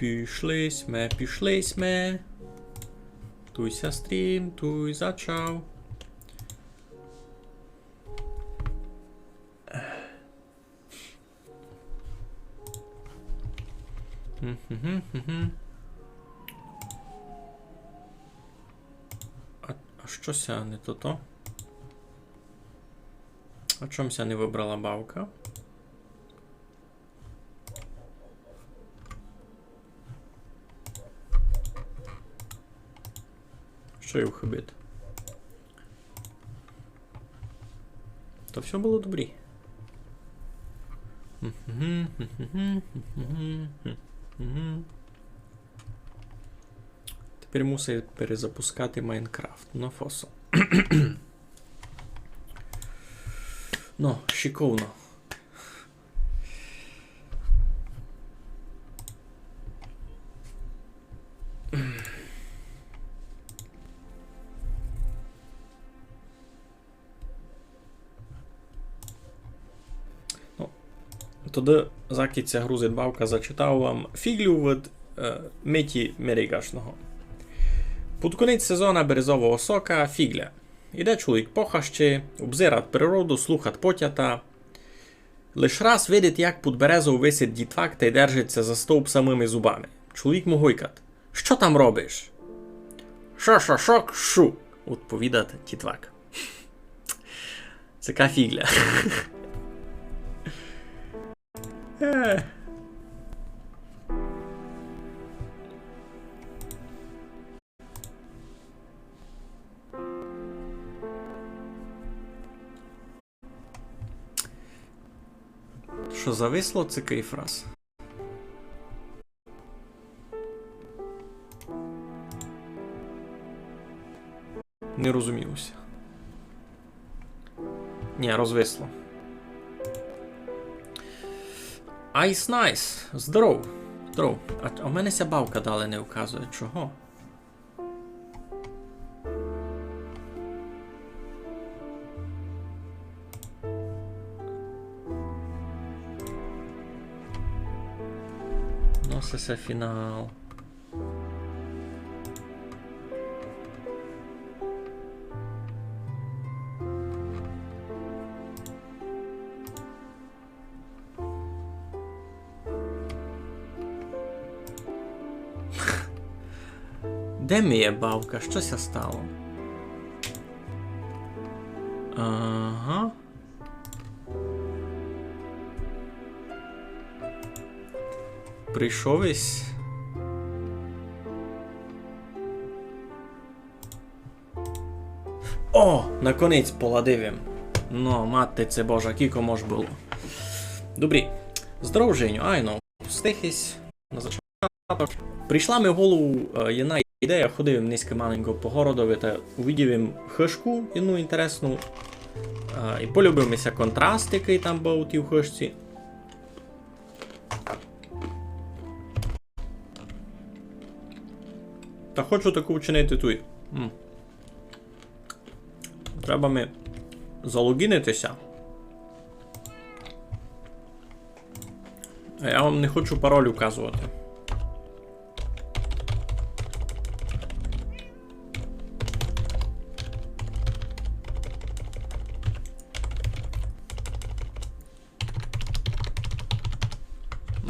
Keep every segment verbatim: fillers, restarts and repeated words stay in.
Пішли сьме, пішли сьме. Туй ся стрім, туй зачав. Мгм, мгм. А, а што ся не тото? А чом ся не выбрала бавка? Што є ухыбити? Та всьо было добрі. Тепер мусить перезапускати Майнкрафт. Но, фосо. Но, шиковно. Но, тогды, закы ся грузить бавка, зачитав вам фіґлю від, е, Миті Мерегашного. Під конець сезона березового сока фіґля. Іде чоловік по хащи, обзират природу, слухат потята. Лиш раз видить, як під березов висить дітвак тай держить ся за стовп самыми зубами. Чоловік му гойкат: «Што там робиш?» «Шо, шо, шо, шу», — одповідат дітвак. Се ка фіґля. Е. Што зависло, ци кей фраз? Не розумію ся. Нї, розвисло. Айс Найс, здоров. Здоров. А, а в мене ся бавка далі не вказує. Чого? Но, се, се фінал. Де ми є бавка? Што ся стало? Ага. Прийшов ись. О, наконець поладив им. Но, мати це Божа, кіко мож было. Добрі. Здоров, Женю. Айно, встиг ись на зачаток. Прийшла ми в голову, е, єдна ідея, ходив им нынька маленько по городови та увидів им хыжку єдну інтересну. Е, і полюбив ми ся контраст, якый там быв у тій хыжці. Та хочу таку вчинити туй. М. Треба ми залогінити ся. А я вам не хочу пароль указовати.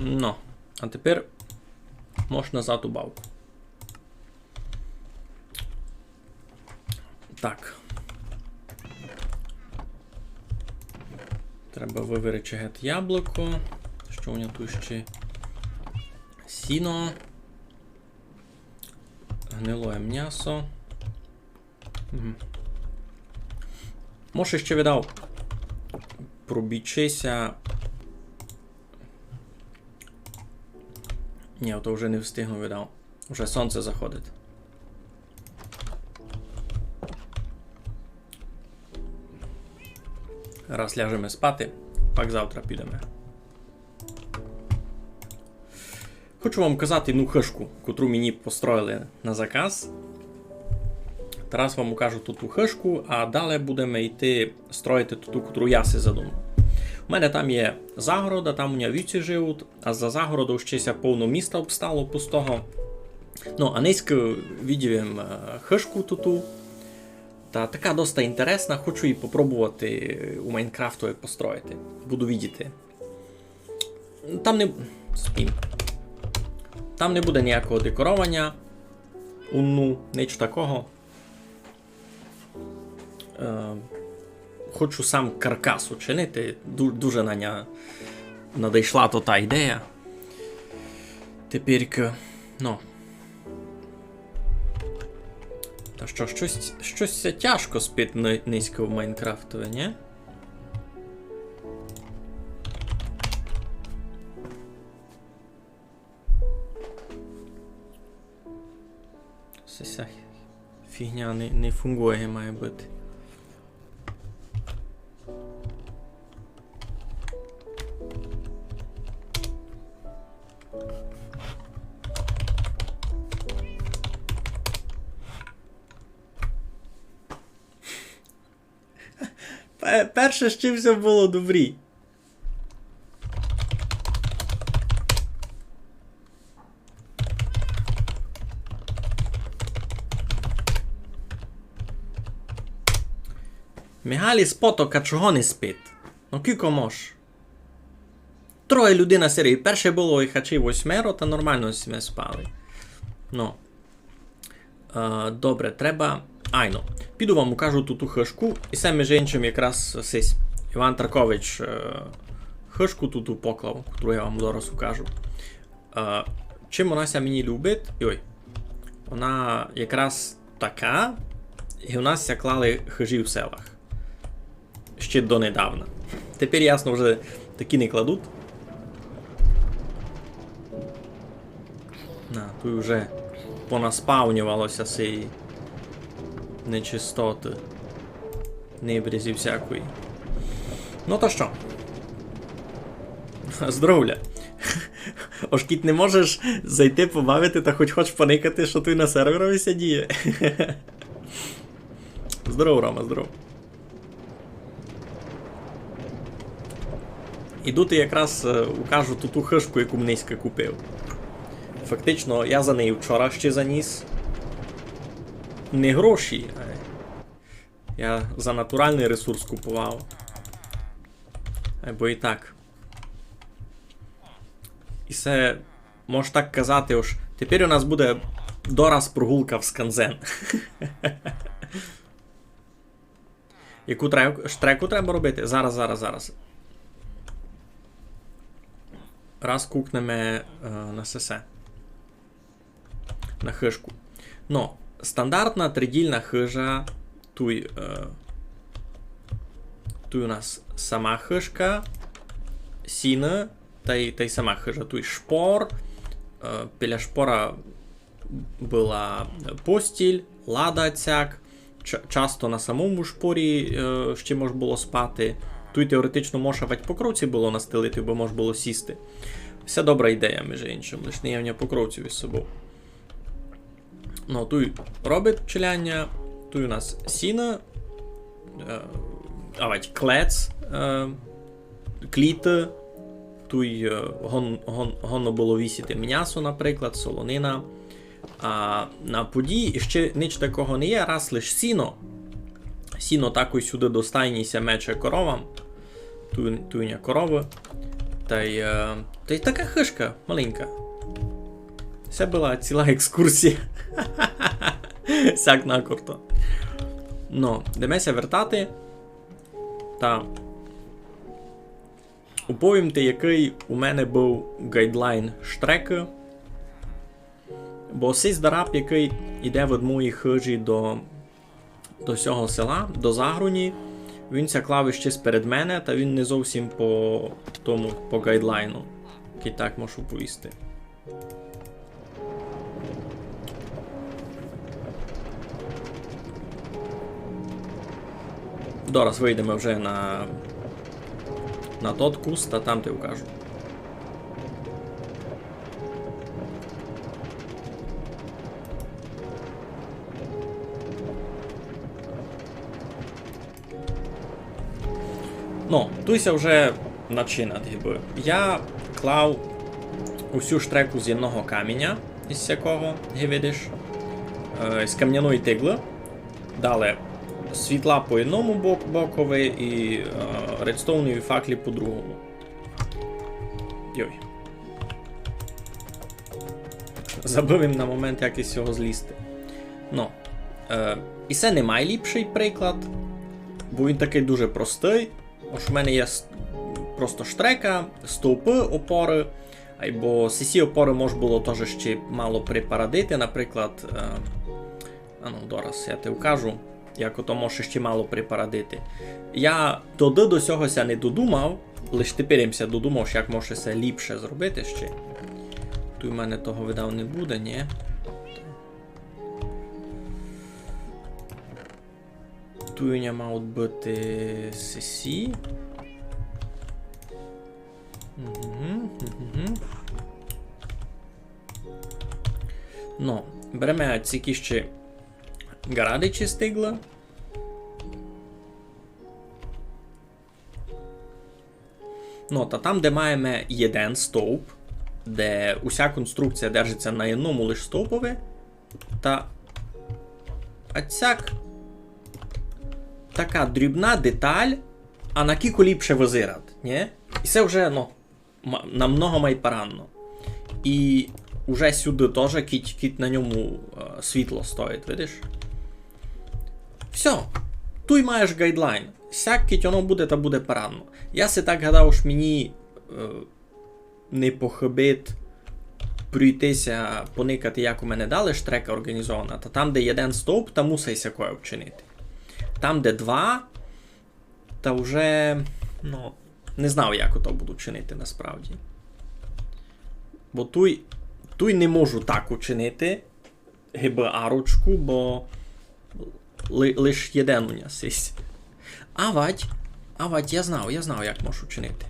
Но, а тепер мож назад у бавку. Так. Треба выверечи гет яблуко. Што у нього туй ще? Сіно. Гнилоє мнясо. Мгм. Може, ще видав. Пробічи ся. Нї, то вже не встигну, видав. Вже сонце заходить. Раз ляжеме спати, пак завтра підеме. Хочу вам указати єдну хыжку, котру мені построїли на заказ. Зараз вам укажу ту, ту хыжку, а далі будеме йти строїти ту, ту, котру я си задумав. У мене там є загорода, там у мене вівці живуть, а за загородов ще ся повно міста обстало пустого. Ну, а нынька видів им, е, хыжку туту. Та така доста інтересна, хочу її попробовати у Майнкрафтови построїти. Буду видіти. Там не... Спім. Там не буде ніякого декорованя. Уну, ніч такого. Е, хочу сам каркас учинити. Ду-, дуже на ня надійшла то та ідея. Тепер, ну. Та што, штось, штось ся тяжко спить ни-, нынька в Майнкрафтови, нї? Се ся фіґня не, не фунґує, має быти. Пе-, перше, з чим всьо было добрі. Мігаль из Потока чого не спить? Ну, кілько мож? Троє людей на сервері. Перше было їх ачей восьмеро, та нормално сьме спали. Ну. Е, добре, треба. Айно. Піду вам укажу туту хыжку. І се, межи иншым, якраз сись Іван Таркович, е, хыжку туту поклав, котру я вам зараз укажу. Е, чим она ся мені любить? Йой. Она якраз така. І у нас ся клали хыжі в селах. Ще донедавна. Тепер, ясно, вже такі не кладуть. На, туй уже понаспавнювало ся сеї нечистоты. Небрезі всякої. Ну та што? Здоровля. Ож кідь не можеш зайти побавити, та хоть хоч поникати, што туй на серверови ся діє. Здоров, Рома, здоров. Іду ти якраз, е, укажу ту, ту хыжку, яку м нынька купив. Фактично, я за неї вчора ще заніс. Не гроші, а я за натуралный ресурс купував. Айбо і так. І се, мож так казати, ож тепер у нас буде дораз прогулка в сканзен. Яку тре-, штреку треба робити? Зараз, зараз, зараз. Раз кукнеме, е, на сесе. На хыжку. Но, стандартна тридільна хыжа. Туй, е, туй у нас сама хыжка. Сіно. Тай, тай сама хыжа. Туй шпор. Е, біля шпора была постіль, лада цяк. Ч-, часто на самому шпорі, е, ще мож было спати. Туй теоретично мож авадь покровці было настелити, бо мож было сісти. Всьо добра ідея, межи иншым, лиш не є в ня покровців из собов. Но, туй робить челяня, туй у нас сіно, е, авадь клец, е, кліты, туй, е, гон-, гон-, годно было висіти мнясо, наприклад, солонина. А на поді іщи нич такого не є, раз лиш сіно. Сіно такой сюды до стайні ся мече коровам. Туй, туй у ня коровы. Тай, е, тай така хыжка маленька. Се была ціла екскурсія. Сяк накурто. Но, йдеме ся вертати. Та уповім ти, якый у мене быв гайдлайн штрекы. Бо сись дараб, якый іде від моєї хыжі до, до сього села, до Загруні, він ся клав іщи сперед мене, та він не зовсім по тому, по гайдлайну, кідь так можу повісти. Дораз выйдеме вже на, на тот куст, а там ти укажу. Но, туй ся вже начинат, гибы. Я клав усю штреку з єдного каміня, із сякого, ги видиш, е, з камняної тиглы. Дале світла по єдному бок-, бокови і, е, редстоунові факлі по другому. Йой. Забыв им на момент, як із сього злізти. Но, е, і се не майліпшый приклад, бо він такый дуже простый. Ож у мене є с-, просто штрека, стовпы, опоры, айбо сесі опоры мож было тоже ще мало припарадити, наприклад, е, ану, дораз я ти вкажу, як ото мож ще мало припарадити. Я тогды до сього ся не додумав, лиш тепер им ся додумав, як мож се ліпше зробити ще. Туй у мене того, видав, не буде, ні? Туй у ня мають быти сесі. Мгм, мгм. Но, береме ці кіщі ґарадичі стигла. Но, та там, де маєме єден стовп, де уся конструкція держить ся на єдному лиш стовпови, та ацяк така дрібна деталь, а накіко ліпше визират, нє? І се вже, но, ма-, намного май паранно. І уже сюды тоже кідь, кідь на ньому, е, світло стоїть, видиш? Всьо, туй маєш ґайдлайн. Сяк кідь оно буде, та буде паранно. Я си так гадав, ож мені, е, не похыбить пройти ся, поникати, як у мене далі штрека орґанізована. Та там, де єден стовп, та мусай сякоє вчинити. Там, де два, та вже, но, не знав, як ото буду чинити насправді. Бо туй, туй не можу так учинити, гибы арочку, бо ли-, лиш єден у ня сись. Авадь, авадь, я знав, я знав, як можу чинити.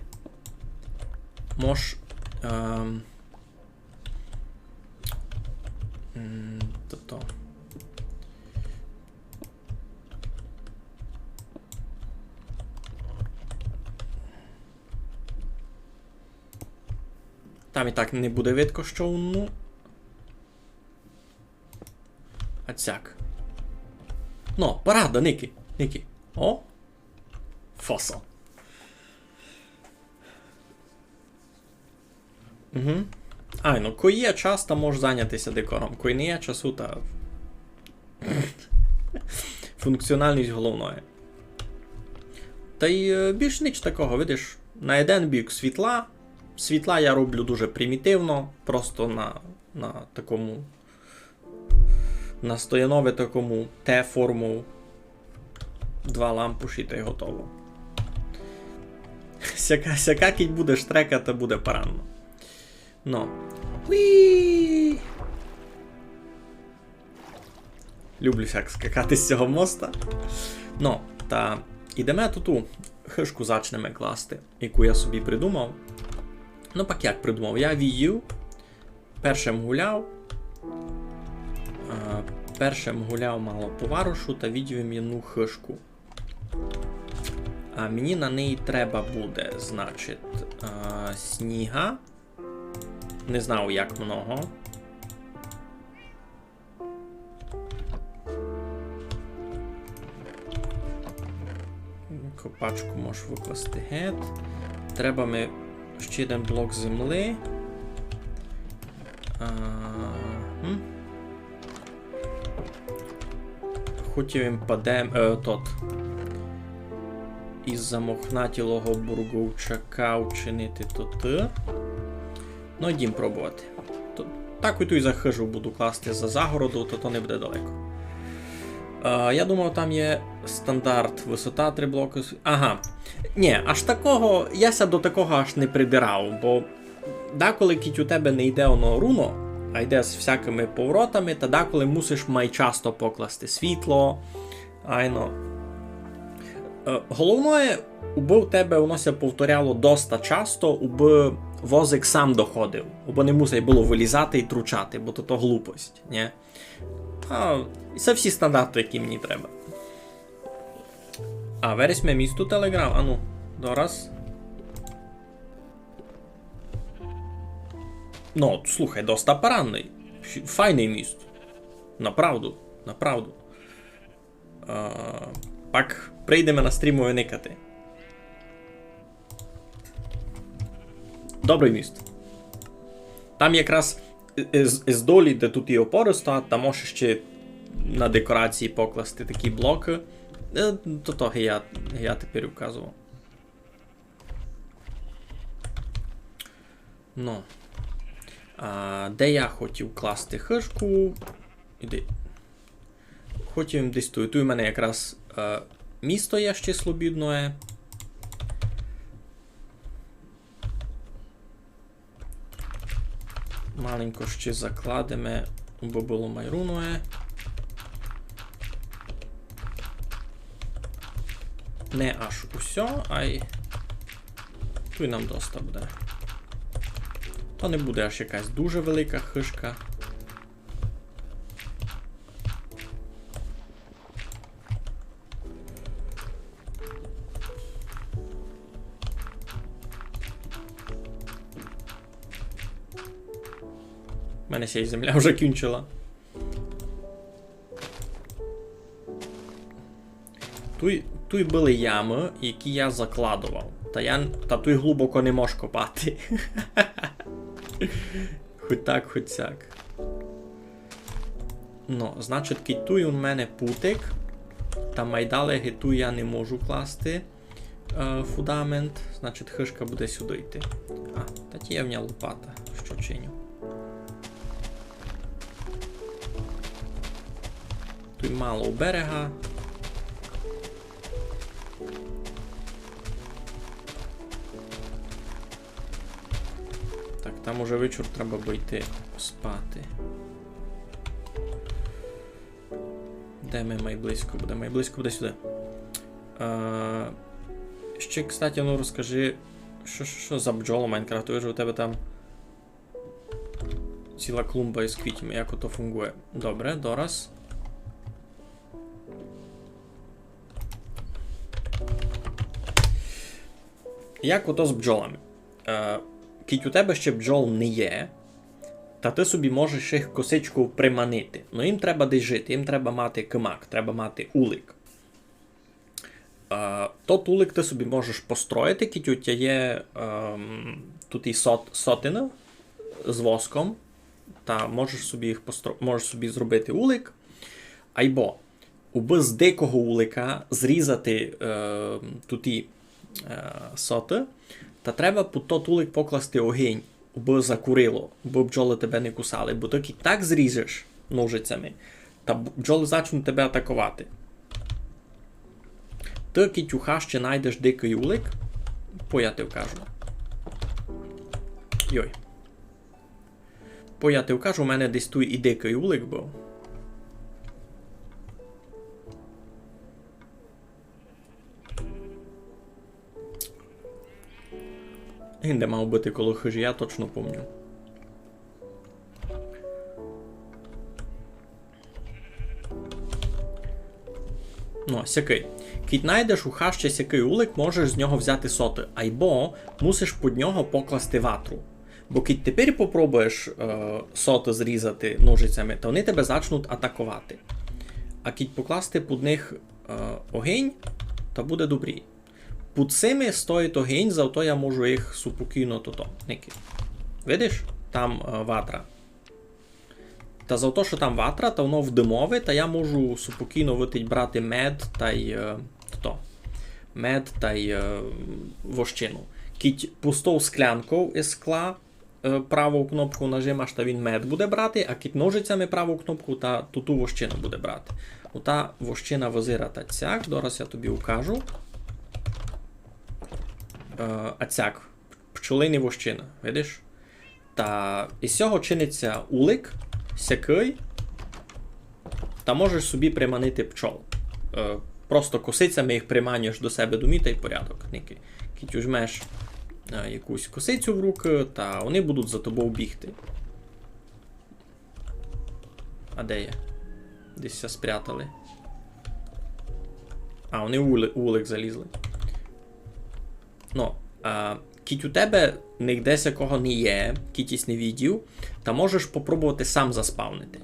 Мож, ем, м, тобто. Там і так не буде видко, што воно. А цяк. Но, парада, ники, ники. О! Фосо. Угу. Ай, но, кой є час, та можеш заняти ся декором. Кой не є часу, та функціональность головноє. Та й, е, більш нич такого, видиш, на єден бік світла. Світла я роблю дуже примітивно, просто на, на такому на стоянови такому Т-форму два лампуші та й готово. Сяка, сяка кідь буде штрека, та буде паранно. Но. Уі! Люблю сяк скакати з сього моста. Но, та ідеме ту, ту хыжку зачнеме класти, яку я собі придумав. Но, пак як придумав? Я вію Перше м гуляв. А, перше м гуляв мало по варошу та видїв им єдну хыжку. А мені на неї треба буде, значить, а, сніга. Не знав, як много. Копачку можеш выкласти гет. Треба ми ще єден блок землі. А, гм. Хотїв им падем, е, тот. Із замохнатілого бурговчака вчинити тоты. Но, йдїм пробовати. То, так і туй за хыжу буду класти за загороду, то, то не буде далеко. Е, я думав, там є стандарт, высота три блокы. Ага. Нї, аж такого, я ся до такого аж не придирав, бо деколи кідь у тебе не йде оно руно, а йде з всякыми поворотами, та деколи мусиш май часто покласти світло, Айно. Е, головноє, убы в тебе воно ся повторяло доста часто, убы возик сам доходив, убы не мусай было вылізати і тручати, бо то, то глупость, нї? А, і се всі стандарты, які мені треба. А, вересь ми місто Телеграм, ану, дораз. Ну, слухай, доста парадный. Файный міст. Направду, направду. Е, пак прийдеме на стрімови никати. Добрый міст. Там якраз з, з долі, де туй і опоры стоять, там можеш іщи на декорації покласти такі блокы. Е, то, то я, я тепер указовав. Ну. А, де я хотів класти хыжку? Іди. Хотів десь туй. Туй у мене якраз, е, місто є ще слобідноє. Маленько ще закладеме, бо было май руноє. Не аж усьо, ай туй нам доста буде. То не буде аж якась дуже велика хыжка. У мене ся й земля вже кінчила. Туй, туй были ямы, які я закладовав. Та я, та туй глубоко не мож копати. Хоть так, хоть сяк. Ну, значить, кидь туй у мене путик, та май дале ги туй я не можу класти, е, фундамент, значить, хыжка буде сюды йти. А, та тя є в мене лопата, што чиню. Туй мало у берега. Так, там уже вечур, треба бы йти спати. Де ми май близько буде? Май близько буде сюды. Е, ще, кстати, ну розкажи, што, што, што за бджолы у Майнкрафту? Вижу, у тебе там ціла клумба із квітями, як ото фунґує. Добре, дораз. Як ото з бджолами? Е, кідь у тебе ще бджол не є, та ты собі можеш їх косичков приманити. Ну, їм треба десь жити, їм треба мати кимак, треба мати улик. Е, тот улик ты собі можеш построїти, кідь у тя є, ем, туй і сот-, сотины з воском, та можеш собі їх постро-, можеш собі зробити улик. Айбо, убы з дикого улика зрізати, е, туй і, е, соты, та треба під тот улик покласти огинь, убы закурило, убы бджолы тебе не кусали, бо ты кідь так зріжеш ножицями, та б-, бджолы зачнуть тебе атаковати. Ты кідь у хащі найдеш дикый улик, по я ти вкажу. Йой. По я ти вкажу, у мене десь туй і дикый улик быв. Він де мав быти коло хыжі, я точно помню. Ну, сякый. Кідь найдеш у хащі сякый улик, можеш з нього взяти соты. Айбо мусиш під нього покласти ватру. Бо кідь тепер попробуєш, е, соты зрізати ножицями, то они тебе зачнуть атаковати. А кідь покласти під них, е, огинь, то буде добрі. Під сими стоїть огинь, зато я можу їх супокійно тото. Ники. Видиш? Там, е, ватра. Та за то, што там ватра, та воно в дымови, та я можу супокійно вытить брати мед тай, е, тото. Мед тай, е, вощину. Кідь пустов склянков із скла, е, праву кнопку нажимаш, та він мед буде брати, а кідь ножицями праву кнопку, та ту, ту вощину буде брати. Ота вощина вызирать ацяк, зараз я тобі укажу. Е, ацяк. Пчолины вощина, видиш? Та із сього чинить ся улик, сякый, та можеш собі приманити пчол. Е, просто косицями їх приманюєш до себе домі, та й порядок. Ники. Кідь возьмеш, е, якусь косицю в рукы, та они будуть за тобов бігти. А де є? Десь ся спрятали. А, они у ули-, улик залізли. Ну, а Кідь у тебе нигде сякого не є, кідь єсь не видів, та можеш попробовати сам заспавнити.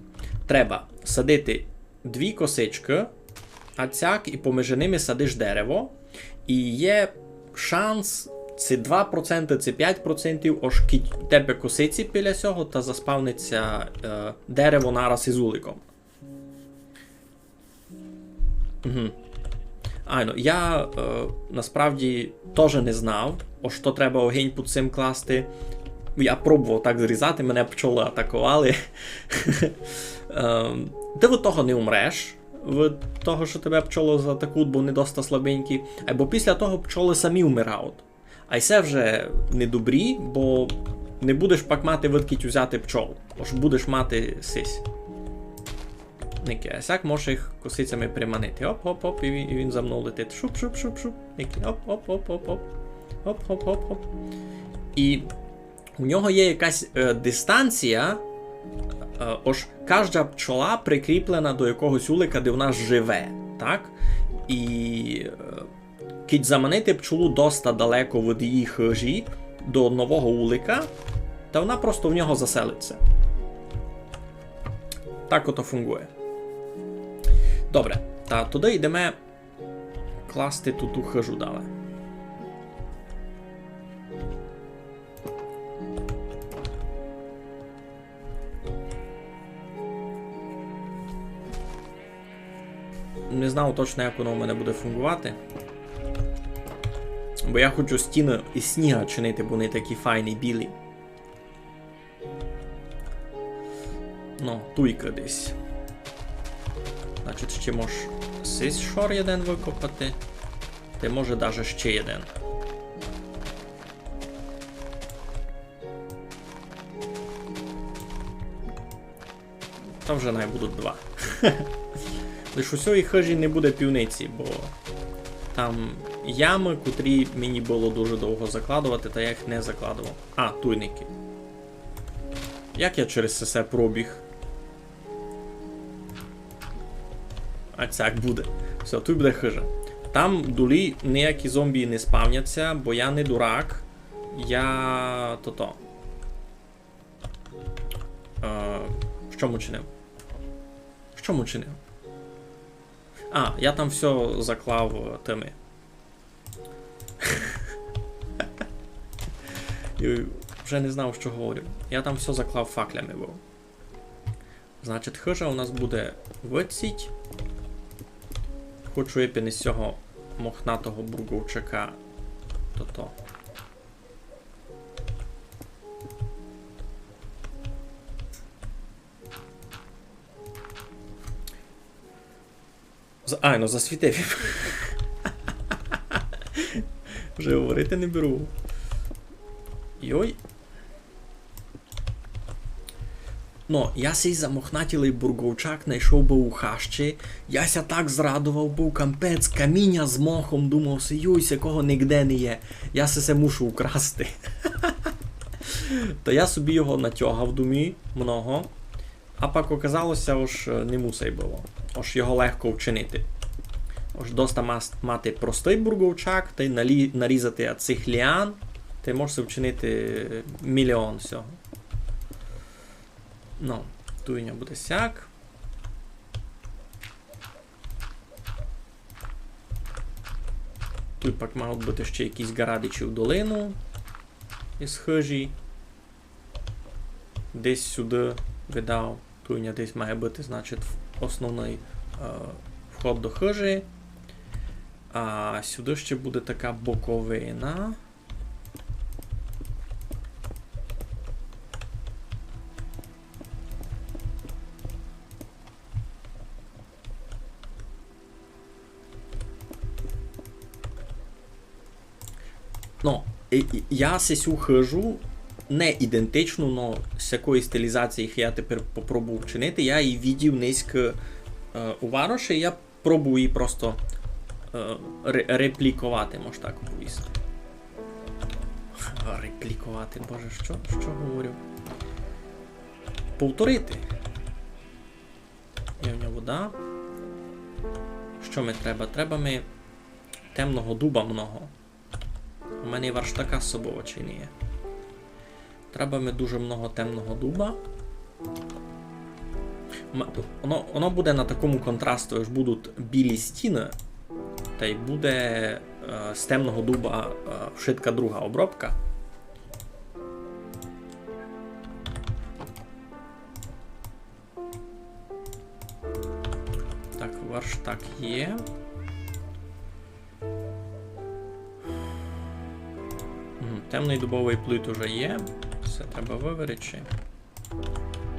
Треба садити дві косичкы, а сяк і поміж ними садиш дерево. І є шанс, ци два проценты, ци пять процентів, ож кідь у тебе косиці біля сього, та заспавниться, е, дерево нараз із уликом. Угу. Айно, я, е, насправді тоже не знав, ож то треба огинь під сим класти. Я пробовав так зрізати, мене пчолы атаковали. Ем, ты від того не умреш, від того, што тебе пчолы заатакують, бо они доста слабенькі. Айбо після того пчолы самі вмирають. А й се вже не добрі, бо не будеш пак мати выдкіть узяти пчол. Ож будеш мати сись. Ники, а сяк можеш їх косицями приманити. Оп, оп, оп, і він, і він за мнов летить. Шуп, шуп, шуп, шуп. Ники, оп, оп, оп, оп, оп. Оп, оп, оп, оп. І у нього є якась, е, дистанція, е, ож кажда пчола прикріплена до якогось улика, де вона живе, так? І, е, кідь заманити пчолу доста далеко від її хижі до нового улика, та вона просто в нього заселиться. Так ото фунґує. Добре, та туды йдеме класти ту, ту хижу далі. Не знав точно, як воно у мене буде фунґовати. Бо я хочу стіны із сніга чинити, бо они такі файні, білі. Ну, туйка десь. Значить, ще мож сись шор єден выкопати. Та може даже ще єден. Та вже най будуть два. Лиш у сьої хижі не буде пивниці, бо там ямы, котрі мені было дуже довго закладовати, та я їх не закладовав. А, туйники. Як я через се пробіг? А сяк буде. Всьо, туй буде хижа. Там долі ніякі зомбі не спавняться, бо я не дурак. Я тото. Е, што му чинив? Што му чинив? А, я там всьо заклав, е, тыми. І вже не знав, што говорю. Я там всьо заклав факлями быв. Значить, хижа у нас буде выдсіть. Хочу єпен із сього мохнатого бурговчака. Тото. З-, ай, ну, засвітив. Вже говорити не беру. Йой. Но, я сей замохнатілый бурговчак найшов быв у хащі. Я ся так зрадовав быв, кампець, каміня з мохом, думав си, юй, сякого нигде не є. Я се, се мушу украсти. Та я собі його натягав домі много. А пак оказало ся, ож, е, не мусай было. Ож його легко вчинити. Ож доста мас-, мати простый бурговчак, тай налі-, нарізати ад сих ліан, тай мож си вчинити міліон всього. Ну, туй у ня буде сяк. Туй пак мають быти ще якісь ґарадичі в долину із хижі. Десь сюды, видав. Туй у ня десь має быти, значить, в-, основный, е, вход до хижі. А сюды ще буде така боковина. Ну, і, і, я сесю хижу не ідентичну, но сякої стилізації, як я тепер попробую вчинити, я її видів низько, е, у вароші, я пробую її просто, е, ре-, репліковати, мож так повісти. Репліковати, боже, што, што говорю? Повторити. Є в нього вода. Што ми треба? Треба ми темного дуба много. У мене і верштака з собою не є. Треба ми дуже много темного дуба. М-, воно, воно буде на такому контрасті, ож будуть білі стіни, та й буде, е, з темного дуба, е, вшитка друга обробка. Так, верштак є. Мгм, темный дубовый плит уже є. Всьо треба выверечи.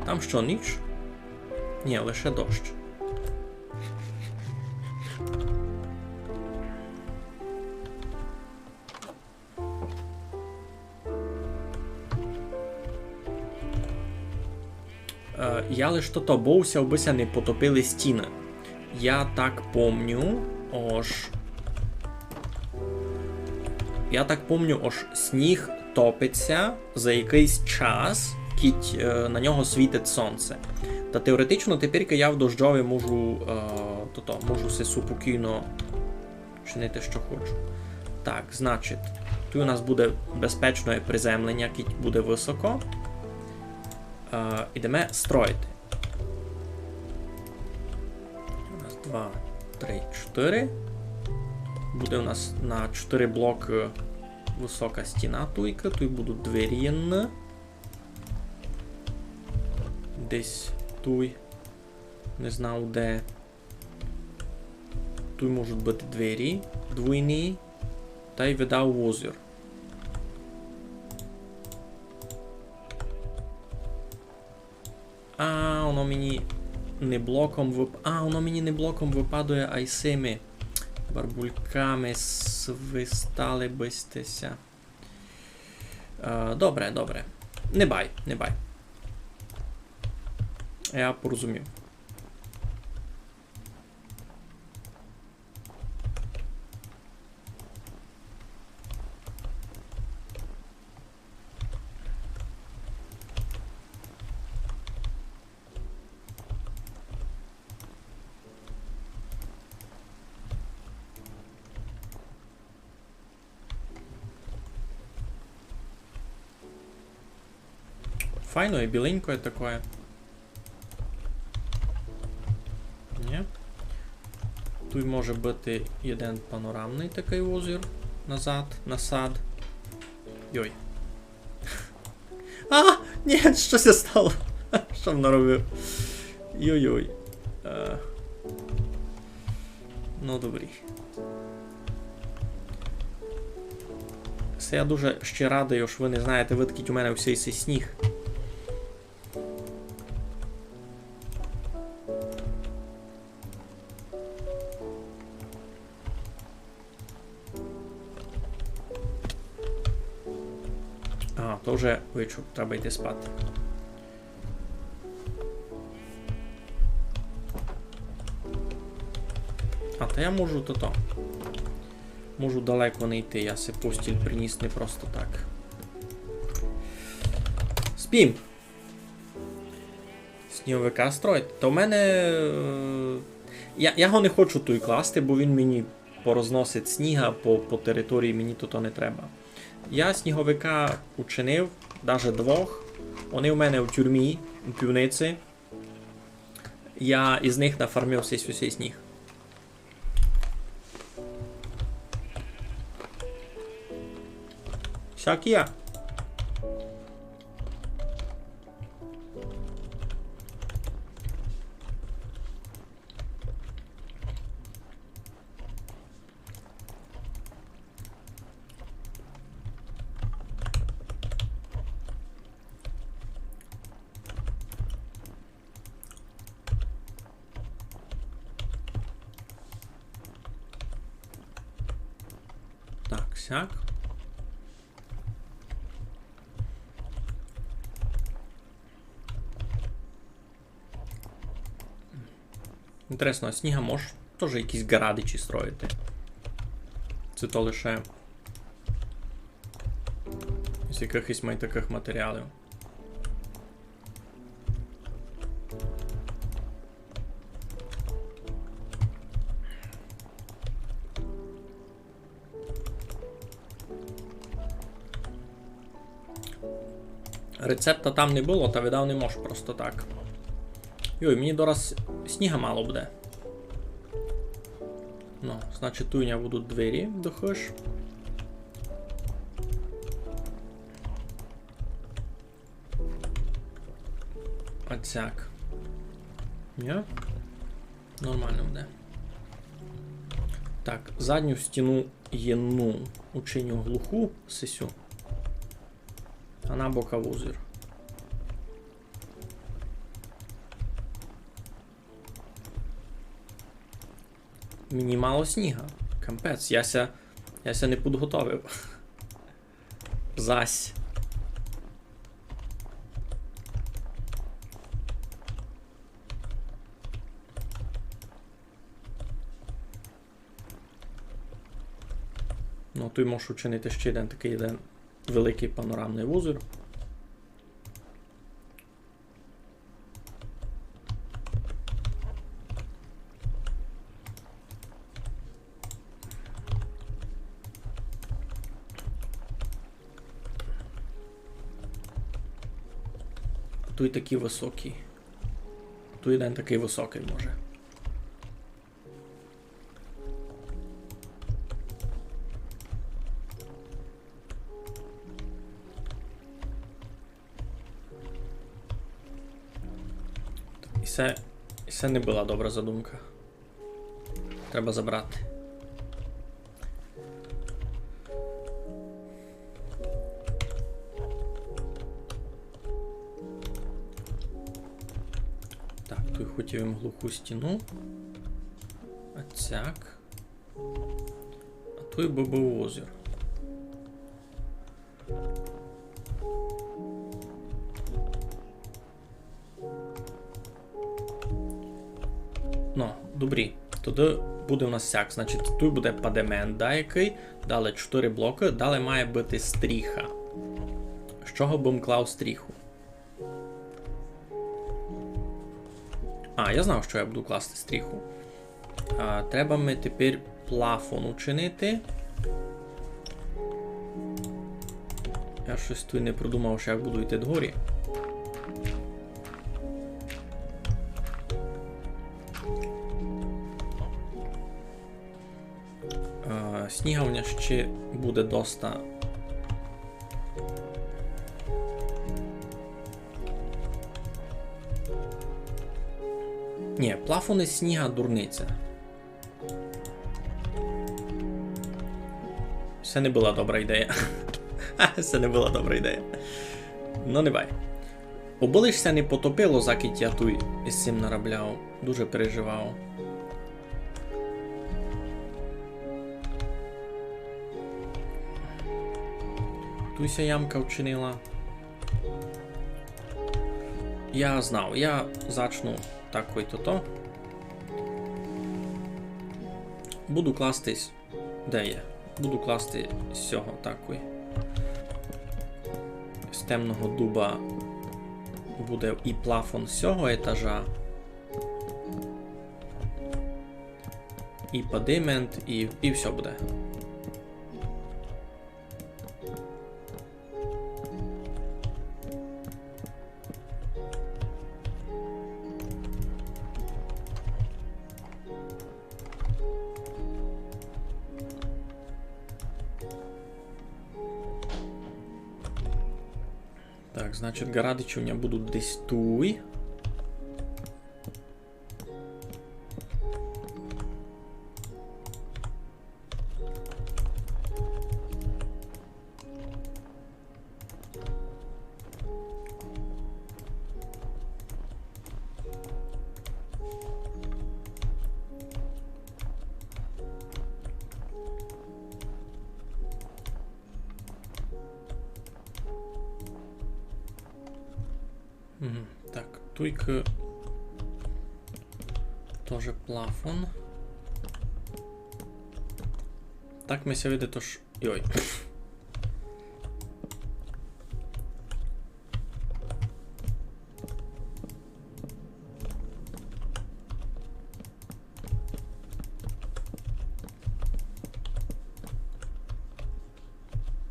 Там што, ніч? Ні, лише дощ. Е, я лиш тото бою ся, обы ся не потопили стіны. Я так помню, ож... Я так помню, ож сніг топить ся за якыйсь час, кідь, е, на нього світить сонце. Та теоретично тепер я в дождьови можу, е, тото, можу си спокійно чинити, што хочу. Так, значить, туй у нас буде безпечне приземлення, кідь буде высоко. Е, ідеме строїти. Раз, два, три, чотыри. Буде у нас на чотыри блокы высока стіна туйка. Туй будуть двері єдны. Десь туй. Не знав де. Туй можуть быти двері двойні. Тай видав озір. А, воно мені не блоком вып-, а, воно мені не блоком выпадує, а й сими барбульками свистали бы сьте ся. Е, добре, добре. Не бай, не бай. Я порозумів. Файно і біленькоє такоє. Ні? Туй може быти єден панорамный такый озір. Назад, на сад. Йой. А, ні, што ся стало? Што м наробив? Йой-йой. Е, ну, добрі. Се я дуже ще радый, ож вы не знаєте, выдкіть у мене всьый сей сніг. А, то вже вечір, треба йти спати. А, та я можу тото. Можу далеко не йти, я си постіль приніс не просто так. Спім! Сніговика строїти. Та в мене, е, я, я го не хочу туй класти, бо він мені порозносить сніга по, по території, мені то, то не треба. Я сніговика учинив, даже двох. Вони в мене в тюрмі, у пивниці. Я із них нафармив сей, сей сніг. Всякі є. Так, сяк. Інтересно, а сніга мож тоже якісь ґарадичі строїти? Ци то лише з якыхось май такых матеріалів. Рецепта там не было, та видав не мож просто так. Йой, мені дораз сніга мало буде. Ну, значить, туй у мене будуть двері до хыж. Оцяк. Ні? Нормално буде. Так, задню стіну єну учиню глуху, сисю. А на бока вузир. Мені мало сніга. Капець, я ся, я ся не підготовив. Зась. Ну, туй можу учинити ще один такий один великий панорамний вузир. Туй такі високі. Туй один такий високий може. І се, і се не была добра задумка. Треба забрати. Так, туй хотів им глуху стіну. Оцяк. А туй бы быв узир. Ну, добрі. Тогды буде у нас сяк. Значить, туй буде падемент даякый, далі чотыри блокы, далі має быти стріха. З чого бым клав стріху? А, я знав, што я буду класти стріху. А, треба ми тепер плафон учинити. Я штось туй не продумав, што як буду йти догорі. Е, сніга у мене ще буде доста. Ні, плафон із сніга дурниця. Се не была добра ідея. Се не была добра ідея. Ну, не бай. Обы лиш ся не потопило, закіть я туй із сим наробляв. Дуже переживав. Туй ся ямка вчинила. Я знав, я зачну такой тото. Буду кластись. Де є? Буду класти з сього такой. З темного дуба буде і плафон з сього етажа. І падемент, і, і всьо буде. Так, значить, ґарадичі у мене будуть десь туй. Мгм. Так, туйкы тоже плафон. Так ми ся видить, ож... Йой.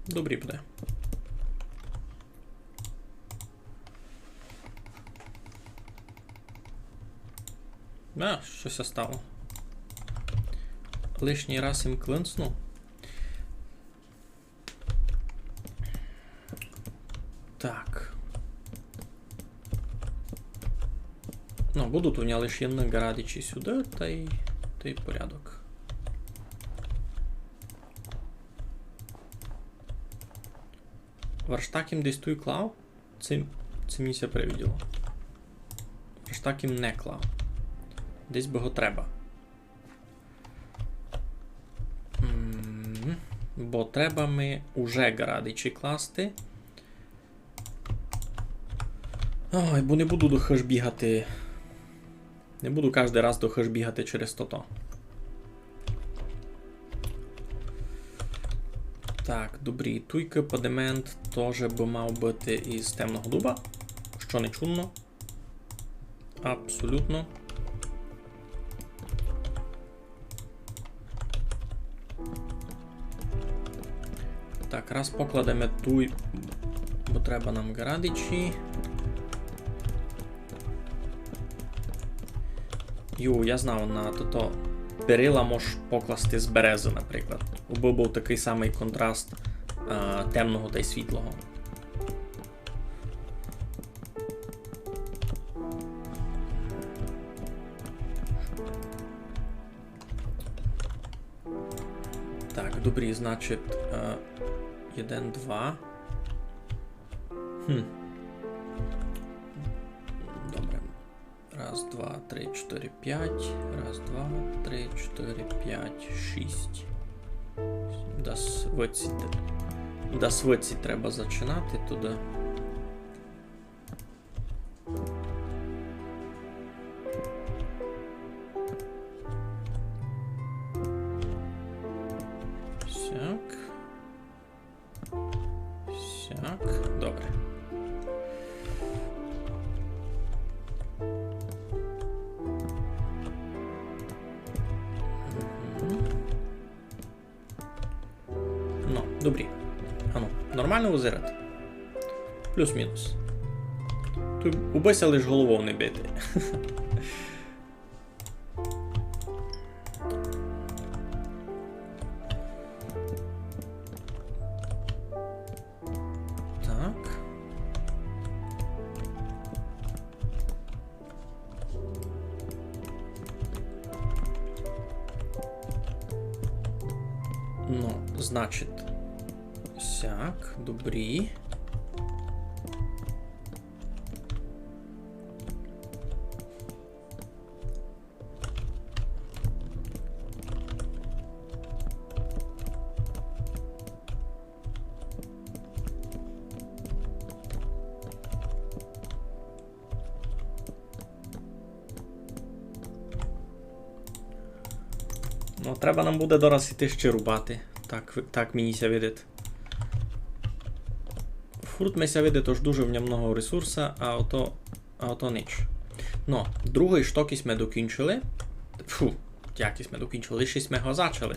Добрі буде. А, што ся стало? Лишній раз им клинцнув. Так. Ну, будуть у ня лиш єдны ґарадичі сюды, тай, тай порядок. Верштак им десь туй клав? Ци, ци мені ся привиділо. Верштак им не клав. Десь бы го треба. М, бо треба ми уже ґарадичі класти. Ой, бо не буду до хыж бігати. Не буду каждый раз до хыж бігати через тото. Так, добрі, туйкы падемент тоже бы мав быти из темного дуба, што не чудно. Абсолютно. Так, раз покладеме туй, бо треба нам ґарадичі. Ю, я знав, на тото перила мож покласти з березы, наприклад. Убы быв такый самый контраст, а, темного тай світлого. Так, добрі, значить, е, єден, два. Хм. Добре. Раз, два, три, чотири, пять. Раз, два, три, чотири, пять, шість. Дас вицить, дас вицить треба зачинати туды. Сяк. Сяк. Добре. Мгм. Ну, добрі. Ану, нормално визирать? Плюс-мінус. Туй убы ся лиш головов не бити. Так. Ну, значить, сяк, добрі. Ну, треба нам буде дораз іти ще рубати. Так, так мені ся видить. Фурт ми ся видить, ож дуже в ньому много ресурса, а ото, а ото нич. Но, другый шток сьме докінчили. Фу, як сьме докінчили, лише сьме го зачали.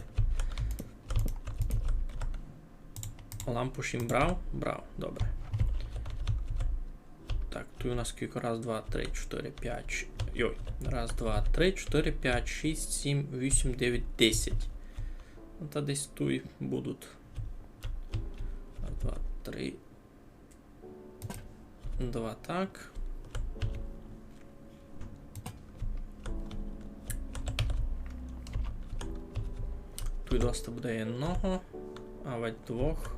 Лампу шим брав? Брав, добре. Так, туй у нас кілько? Раз, два, три, чотири, пять, ш-, йой. Раз, два, три, чотири, пять, шість, сім, вісім, девять, десять. Ну, та десь туй будуть. Раз, два, три. Два так. Туй доста буде єдного, авадь двох.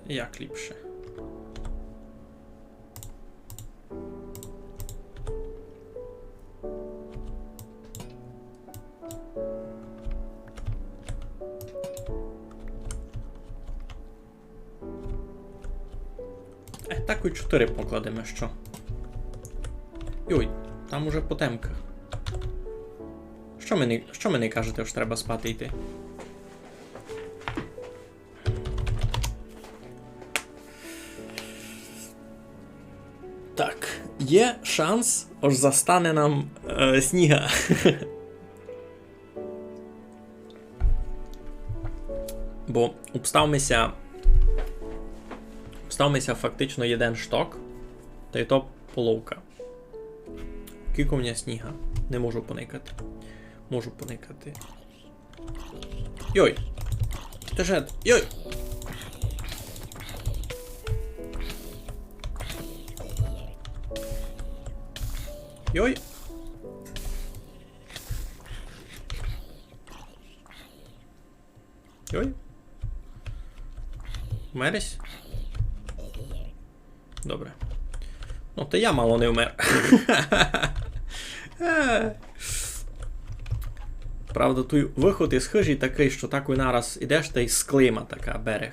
Як ліпше. Е, так і чотири покладеме, што? Йой, там уже потемка. Што ми не, што ми не кажете, ож треба спати йти? Так, є шанс, ож застане нам, е, сніга. Бо обстав ми ся, обстав ми ся фактично єден шток, тай то половка. Кілько в мене сніга? Не можу поникати. Можу поникати. Йой! Ти же, йой! Йой! Йой. Вмер єсь? Добре. Ну, та я мало не вмер. Е. Правда, туй выход из хыжі такый, што такой нараз ідеш, тай склима така берег.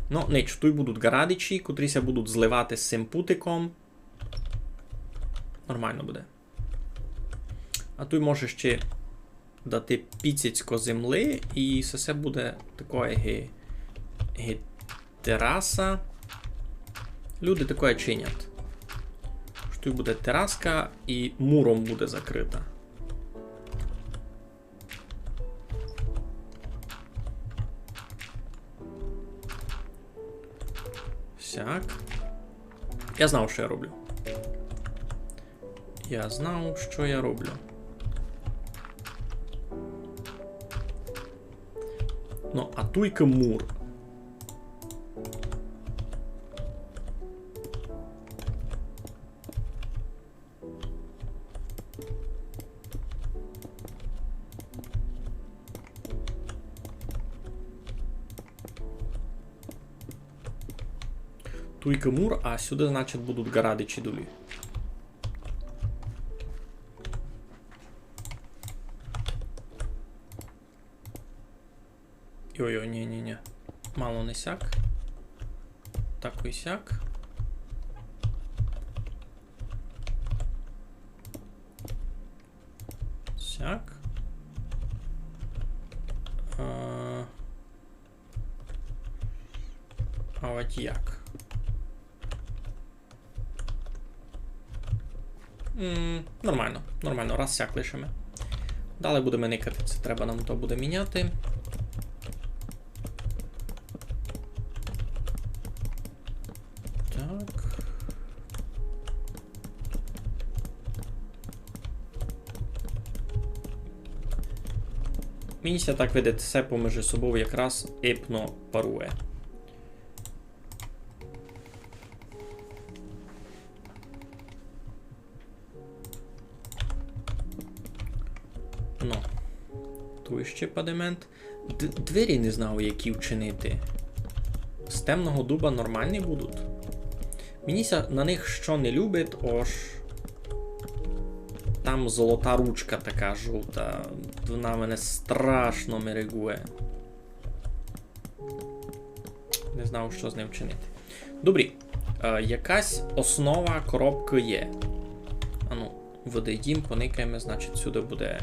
Ну, нич, туй будуть ґарадичі, котрі ся будуть зливати з сим путиком. Нормално буде. А туй може ще дати піцецько землі, і се, се буде такоє ге-, ге-, тераса. Люди такоє чинять. Што туй буде тераска і муром буде закрыта. Сяк. Я знав, што я роблю. Я знав, што я роблю. Ну, а туйкы мур. Туйкы мур, а сюды, значить, будуть ґарадичі долі. Йой-йой, ні, ні, ні. Мало не сяк. Так і сяк. Сяк. А, а от як? М, нормално, нормално, раз сяк лишиме. Далі будеме никати, се треба нам то буде міняти. Так. Мені ся так видить, се поміж собою якраз ипно парує. Ну, туй ще падемент. Д-, двері не знав, які вчинити. З темного дуба нормалні будуть. Мені ся на них што не любить, ож там золота ручка така жовта. Вона мене страшно мерегує. Не знав, што з ним вчинити. Добрі. Е, якась основа коробкы є. Ану, выдадім, поникаєме, значить, сюды буде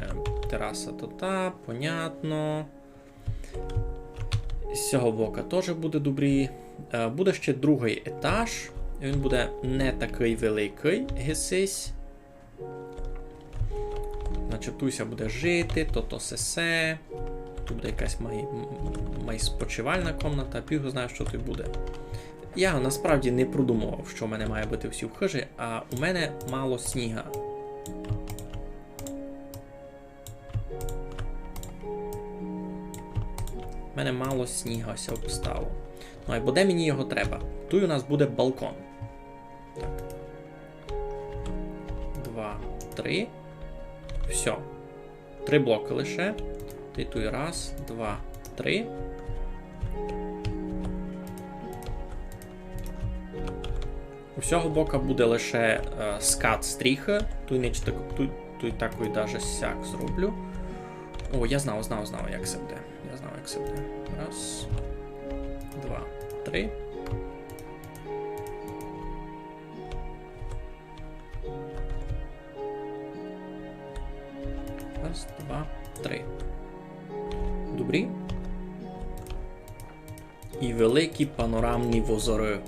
тераса тота, понятно. З сього бока тоже буде добрі. Е, буде ще другый етаж. Він буде не такый великый, ги сись. Значить, туй ся буде жити, то, то сесе. Туй буде якась май-, м-, май спочивальна комната, піг го знає, што туй буде. Я насправді не продумовав, што в мене має быти всі в хыжі, а у мене мало сніга. У мене мало сніга ся обстало. Ну, айбо де мені його треба? Туй у нас буде балкон. Так. Два, три. Всьо. Три блокы лише. Ти туй раз, два, три. У сього бока буде лише, е, скат стріхы. Туй не читак-, туй, туй такой даже сяк зроблю. О, я знав, знав, знав, як се буде. Я знав, як се буде. Раз, два, три. Раз, два, три. Добрі. І великі панорамні возоры.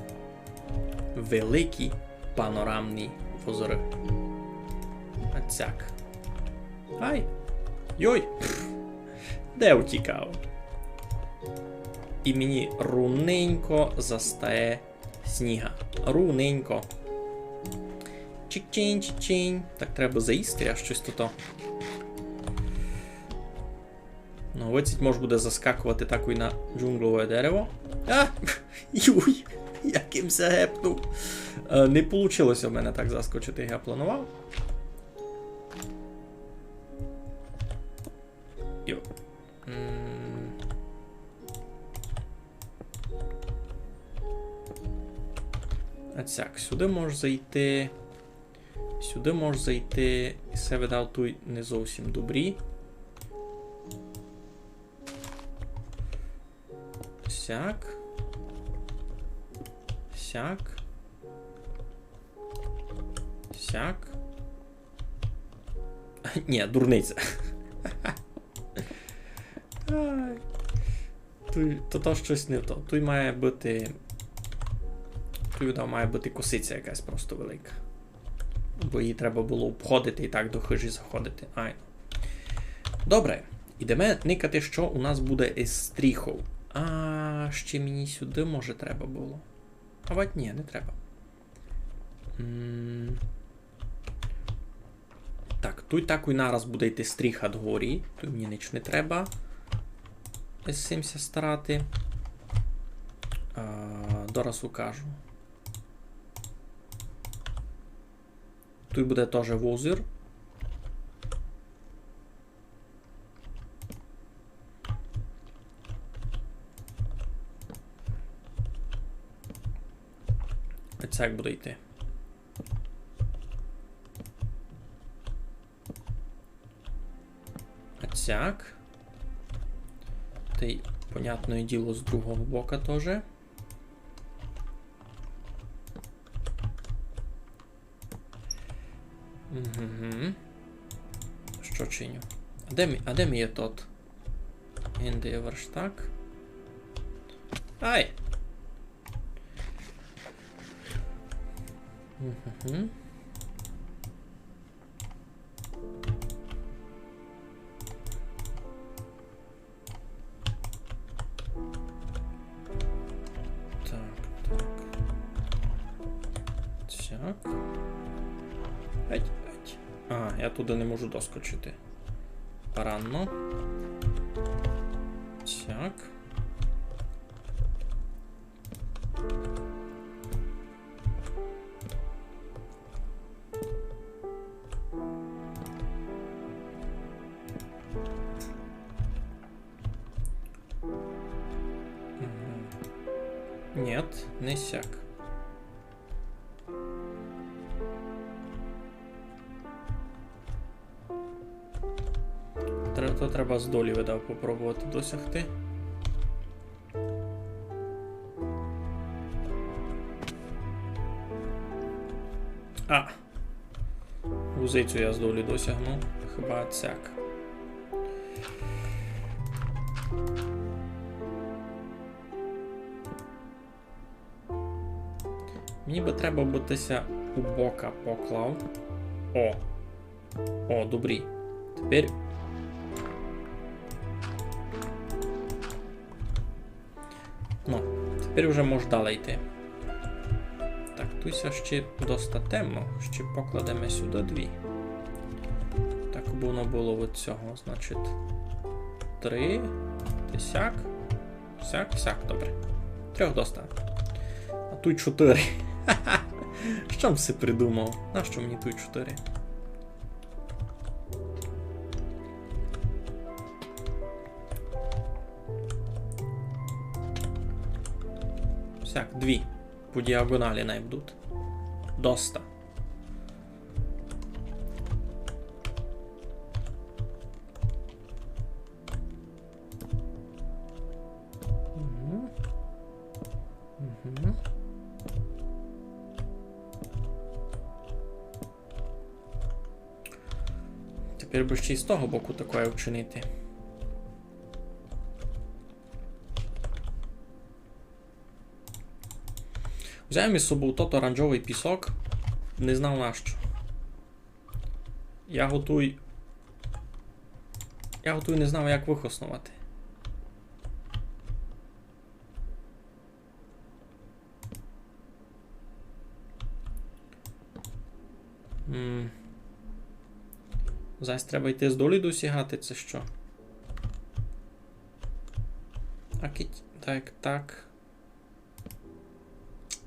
Великі панорамні возоры. А цяк. Ай! Йой! Пф. Де утікав? І мені руненько застає сніга. Руненько. Чик-чинь, чик-чинь. Так, треба заїсти, а штось туй. Ну, видить, мож буде заскаковати такой на джунґлове дерево. А! Юй! Як им ся гепнув. Е, не получило ся в мене так заскочити, як я планував. Йо. М. А сяк, сюды мож зайти. Сюды мож зайти. І се, видав, туй не зовсім добрі. Сяк. Сяк. Сяк. Ні, дурниця. Ай. Туй, то, то штось не то. Туй має быти, туй вона має быти косиця якась просто велика. Бо її треба было обходити і так до хыжі заходити. Айно. Добре, ідеме никати, што у нас буде из стріхов. А, ще мені сюды, може, треба было. А вать ні, не треба. М. Так, туй такой нараз буде йти стріха дгорі. Туй мені нич не треба з сим ся старати. А, дораз укажу. Туй буде тоже возир. Оце як буде йти. Оцяк. Та й, понятне діло, з другого бока тоже. Угу. Што чиню? А де мій, а де мій є тот? Індія верштак. Ай! Угу. Так, так. Сяк. Ать, ать. А, я туды не можу доскочити. Паранно. Сяк. Мгм. Нєт, не сяк. Тре-, то треба здолі, видав, попробовати досягти. А! Гузицю я здолі досягну. Хіба сяк. Мені бы треба, бы ти ся у бока поклав. О. О, добрі. Тепер. Ну, тепер уже мож дале йти. Так, туй ся ще доста темно. Ще покладеме сюды дві. Так, бы воно было од сього, значить, три. Та сяк. Сяк, сяк, добре. Трьох доста. А туй чотыри. Што м си придумав? Нащо мені туй чотыри? Сяк, дві. По діагоналі най будуть. Доста. Мгм. Мгм. Тепер бы ще й з того боку такоє вчинити. Взяв із собов тот оранжовый пісок. Не знав нащо. Я го туй, я го туй не знав, як выхосновати. М. Зась треба йти з долі досягати, ци што? А кить, так, так.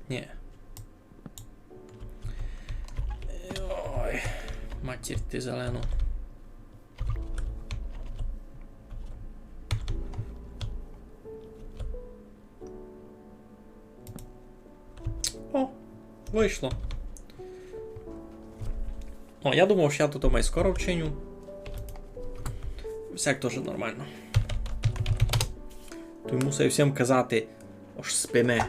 Нї. Ой, матір ти зелену. О, вышло. О, я думав, што я туй май скоро вчиню. Всяк тоже нормално. Туй мусив всім казати, ож спиме.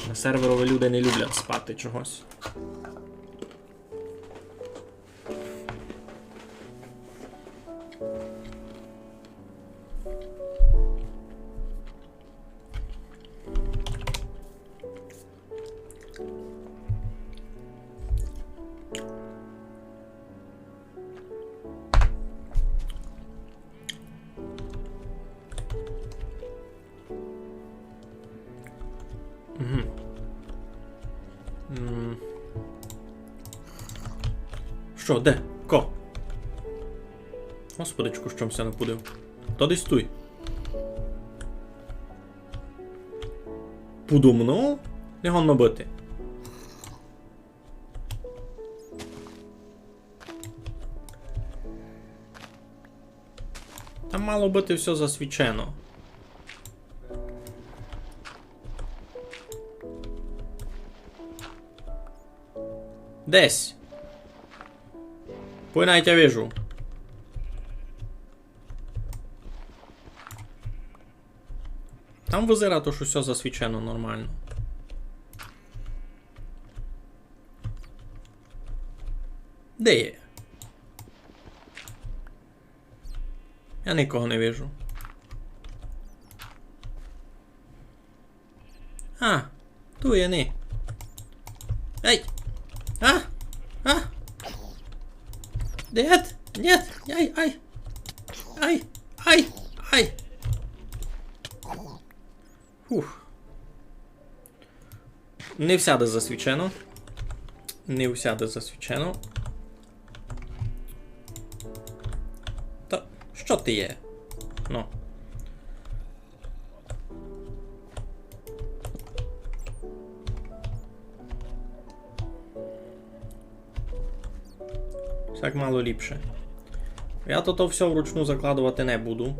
На серверови люди не люблять спати чогось. Мгм. М. Што, де? Ко? Господичку, што м ся напудив. То десь туй. Подо мнов? Не годно быти. Там мало быти всьо засвічено. Десь. Пой навіть я вижу. Там визирать, ож усьо засвічено нормално. Де є? Я никого не вижу. А, туй є, ні. Ей! А! А! Нет! Нет! Ай, ай! Ай! Ай! Ай! Фух. Не всяде засвічено. Не всяде засвічено. Та што ти є? Ну. Всяк мало ліпше. Я то, то всьо вручну закладовати не буду.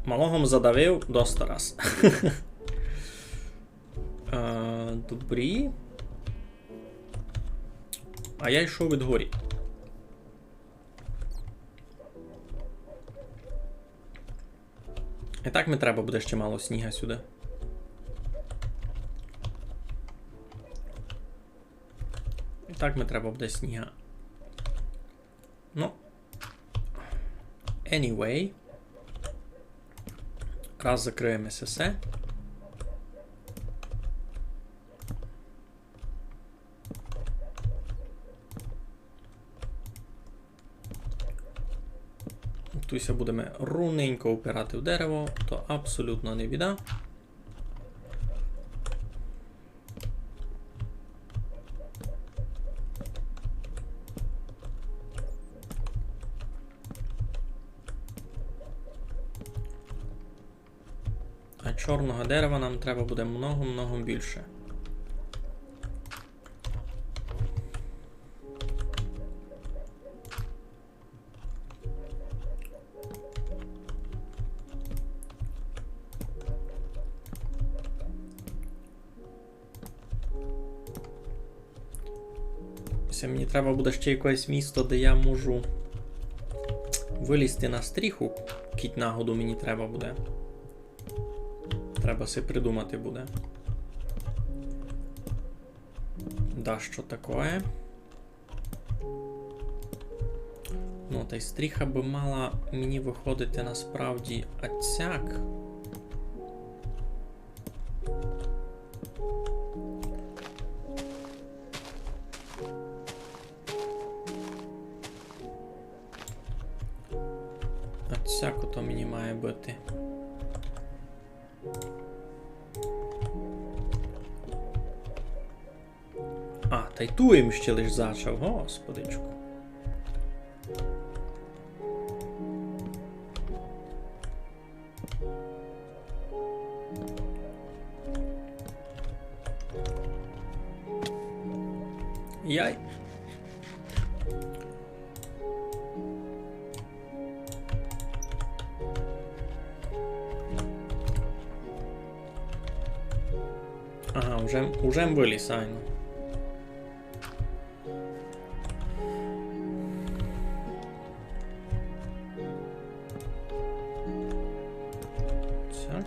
Малого м задавив доста раз. Е, добрі. А я йшов від горі. І так ми треба буде ще мало сніга сюди. І так ми треба буде сніга. Ну. Anyway. Раз закриєме се все. Туй ся будеме руненько упирати в дерево, то абсолютно не біда. А чорного дерева нам треба буде много-много більше. Се мені треба буде ще якесь місто, де я можу вилізти на стріху, кідь нагоду мені треба буде. Треба си придумати буде. Да, што такоє? Ну, тай стріха бы мала мені выходити насправді ацяк. Ацяк ото мені має быти. А, та й ту им ще лиш зачав, господичку. Яй. Ага, уже, уже выліз, айно. Так.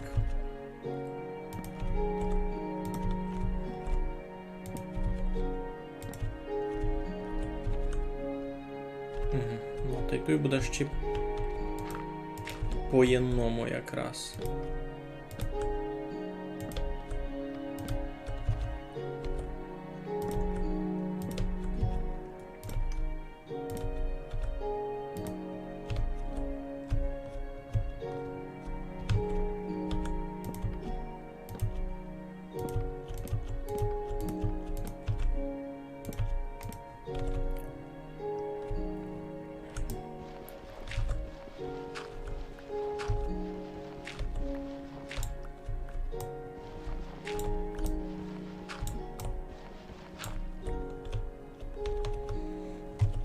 Мгм. Ну, та й туй буде ще по єдному якраз.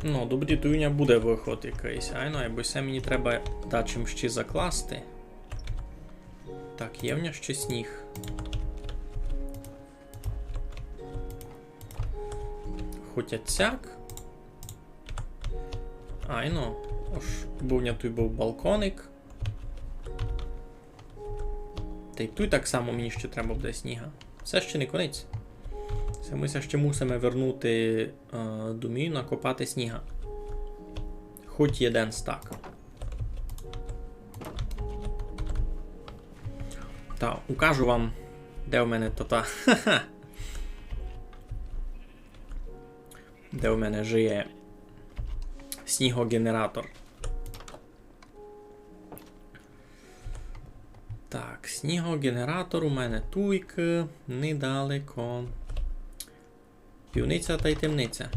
Ну, добрі, туй у ня буде выход якыйсь. Айно, айбо се мені треба дачим ще закласти. Так, є в ня ще сніг. Хотя сяк. Айно, ож быв у ня туй быв балконик. Та й туй так само мені ще треба буде сніга. Се ще не конець. Се мы ся ще мусиме вернути, е, домів, накопати сніга. Хоть єден стак. Та, укажу вам, де в мене тота. Де в мене жиє снігогенератор. Так, снігогенератор у мене туйкы, недалеко. Пивниця та й темниця.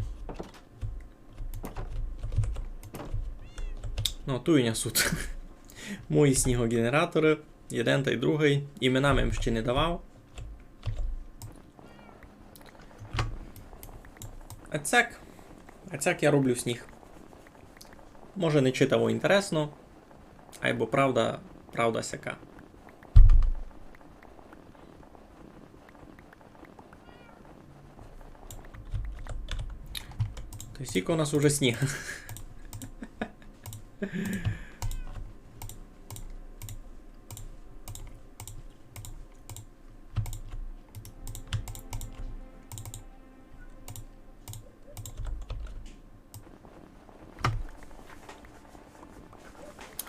Ну, туй у ня сут мої снігогенераторы, єден та й другый. Імена им ще не давав. А цяк, а цяк я роблю сніг. Може, не читаво інтересно, айбо правда, правда сяка. Та сіко у нас уже сніг.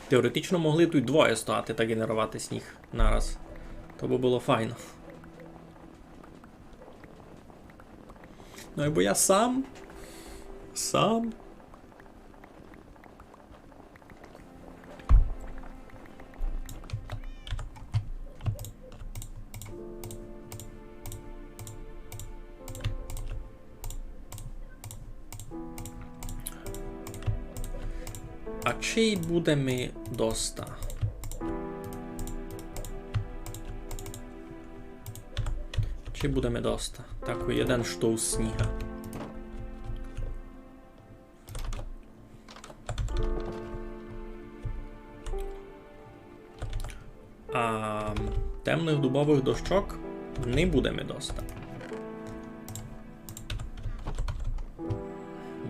Теоретично могли туй двоє стояти та генеровати сніг нараз. То бы было файно. Ну, айбо я сам. Сам. А чи буде ми доста? Чи буде ми доста? Так, єден штовс сніга. А темных дубовых дощок не буде ми доста.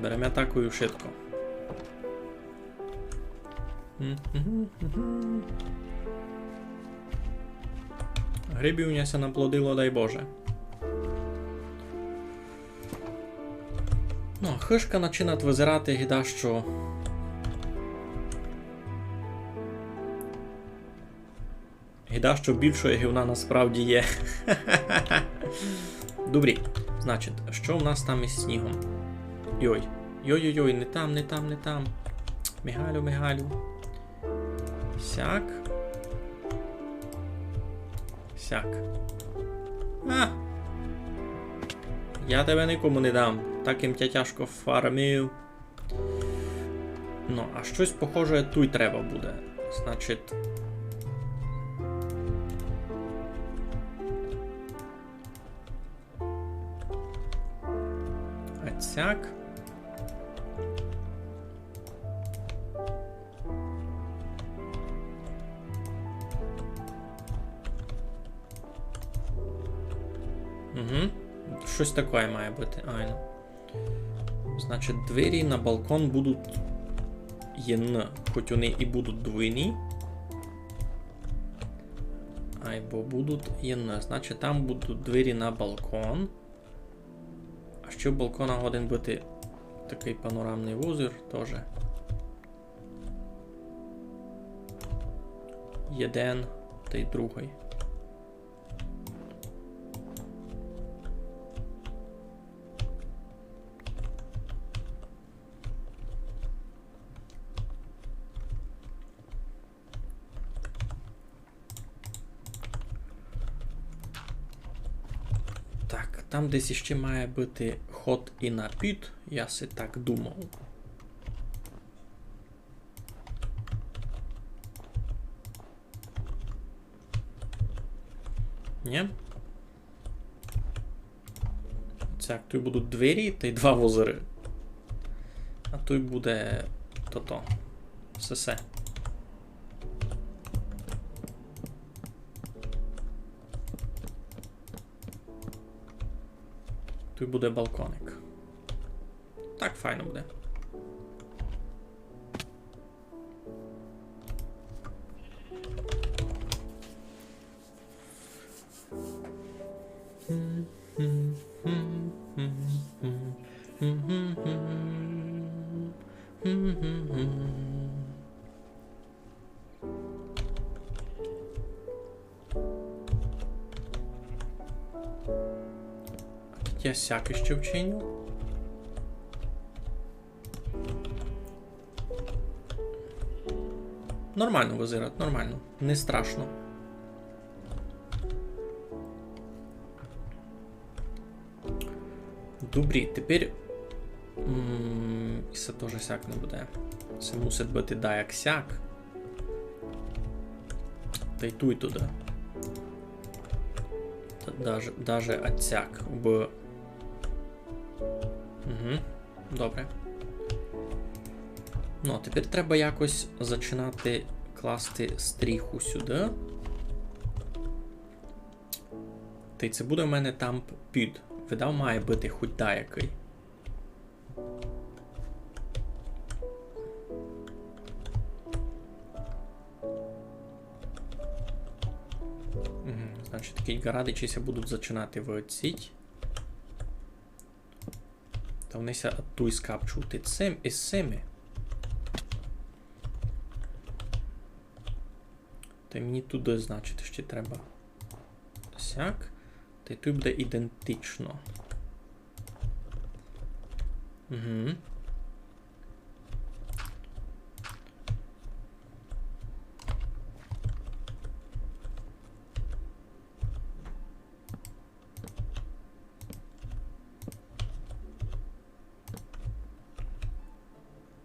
Береме такую швидко. Грибів у ня ся наплодило, дай Боже. Ну, хыжка начинат визирати гіда што. Гіда што більшо, як вона насправді є. Добрі, значить, што в нас там із снігом? Йой. Йой-йой-йой, не там, не там, не там. Мигалю, Мигалю. Сяк. Сяк. А! Я тебе никому не дам. Так им тя тяжко фармив. Ну, а штось похоже туй треба буде. Значить. А цяк. Угу. Штось такоє має быти, айно. Значить, двері на балкон будуть єдны, хоть они і будуть двойні. Айбо будуть єдны. Значить, там будуть двері на балкон. А ще у балкона годен быти такый панорамный возир тоже. Єден тай другый. Так, там десь іщи має быти ход і на під, я си так думав. Нї? Так, туй будуть двері тай два возиры. А туй буде тото. Всьо, всьо. Туй буде балконик. Так файно буде. Я сяк іщи вчиню. Нормално вызирать, нормално. Не страшно. Добрі, тепер, м, і се тоже сяк не буде. Се мусить быти даяк сяк. Тай туй туды. Та даже, даже ацяк, бо... Угу. Добре. Ну, а тепер треба якось зачинати класти стріху сюды. Тай се буде в мене там під. Видав, має быти хоть даякый. Мгм, значить, такі ґарадичі ся будуть зачинати в оціть. Та вони ся туй скапчують із сим, із сими. Та мені туды, значить, ще треба сяк. Та й туй буде ідентично. Угу.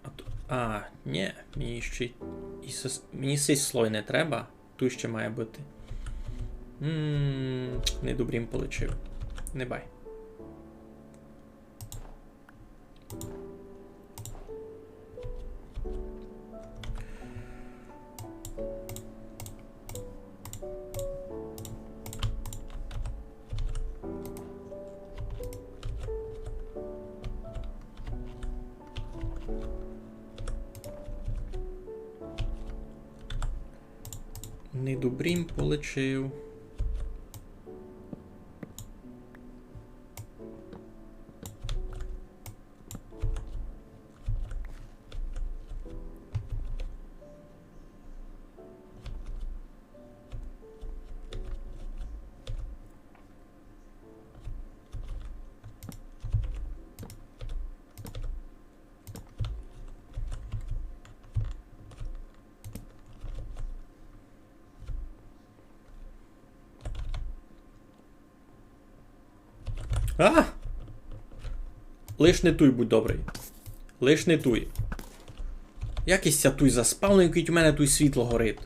А ту-, а, нї, мені ще й, і сос-, мені сей слой не треба. Туй ще має быти. М, недобрі м полічив. Не бай. Недобрі м полічив. А! Лиш не туй, будь добрый. Лиш не туй. Як ись ся туй заспавнив, кідь у мене туй світло горить.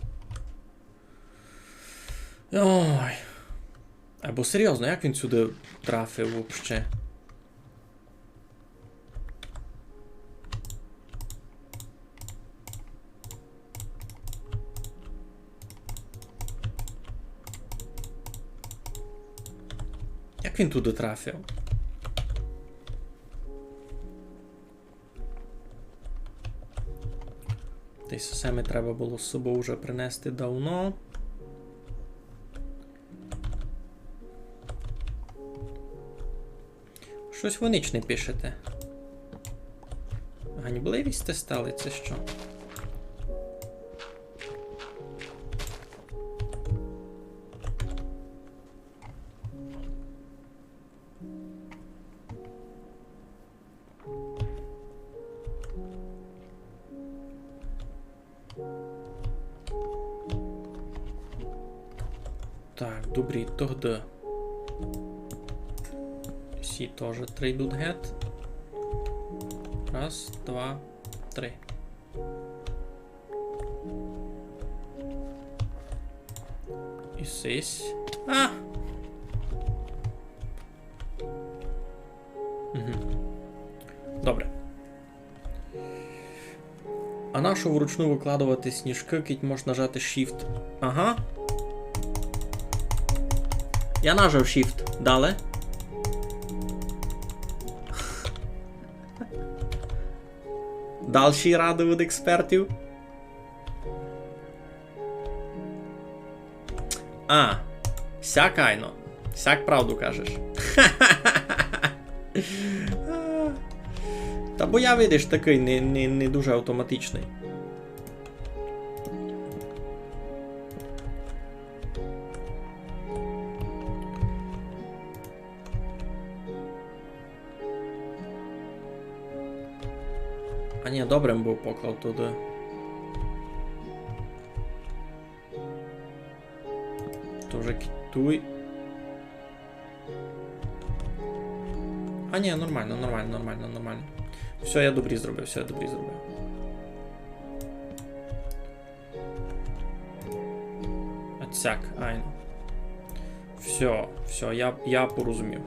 Ой. Або серйозно, як він сюды трафив вообще? Як він туды трафив? Десь усе ми треба было з собов уже принести давно. Штось вы нич не пишете. Ганьбливі сьте стали, ци што? Так, добрі, тогды. Сі тоже три йдуть гет. Раз, два, три. І сись. А! Мгм. Добре. А нащо вручну выкладовати сніжкы, кідь можеш нажати Shift? Ага. Я нажав Shift. Дале. Далші рады від експертів. А, сяк айно. Сяк правду кажеш. Та бо я, видиш, такый не, не, не дуже автоматичный. А ні, добре м быв поклав туды. То вже к-, туй. А ні, нормално, нормално, нормално, нормално. Всьо, я добрі зробив, всьо, я добрі зробив. Оцяк, айно. Всьо, всьо, я, я порозумів.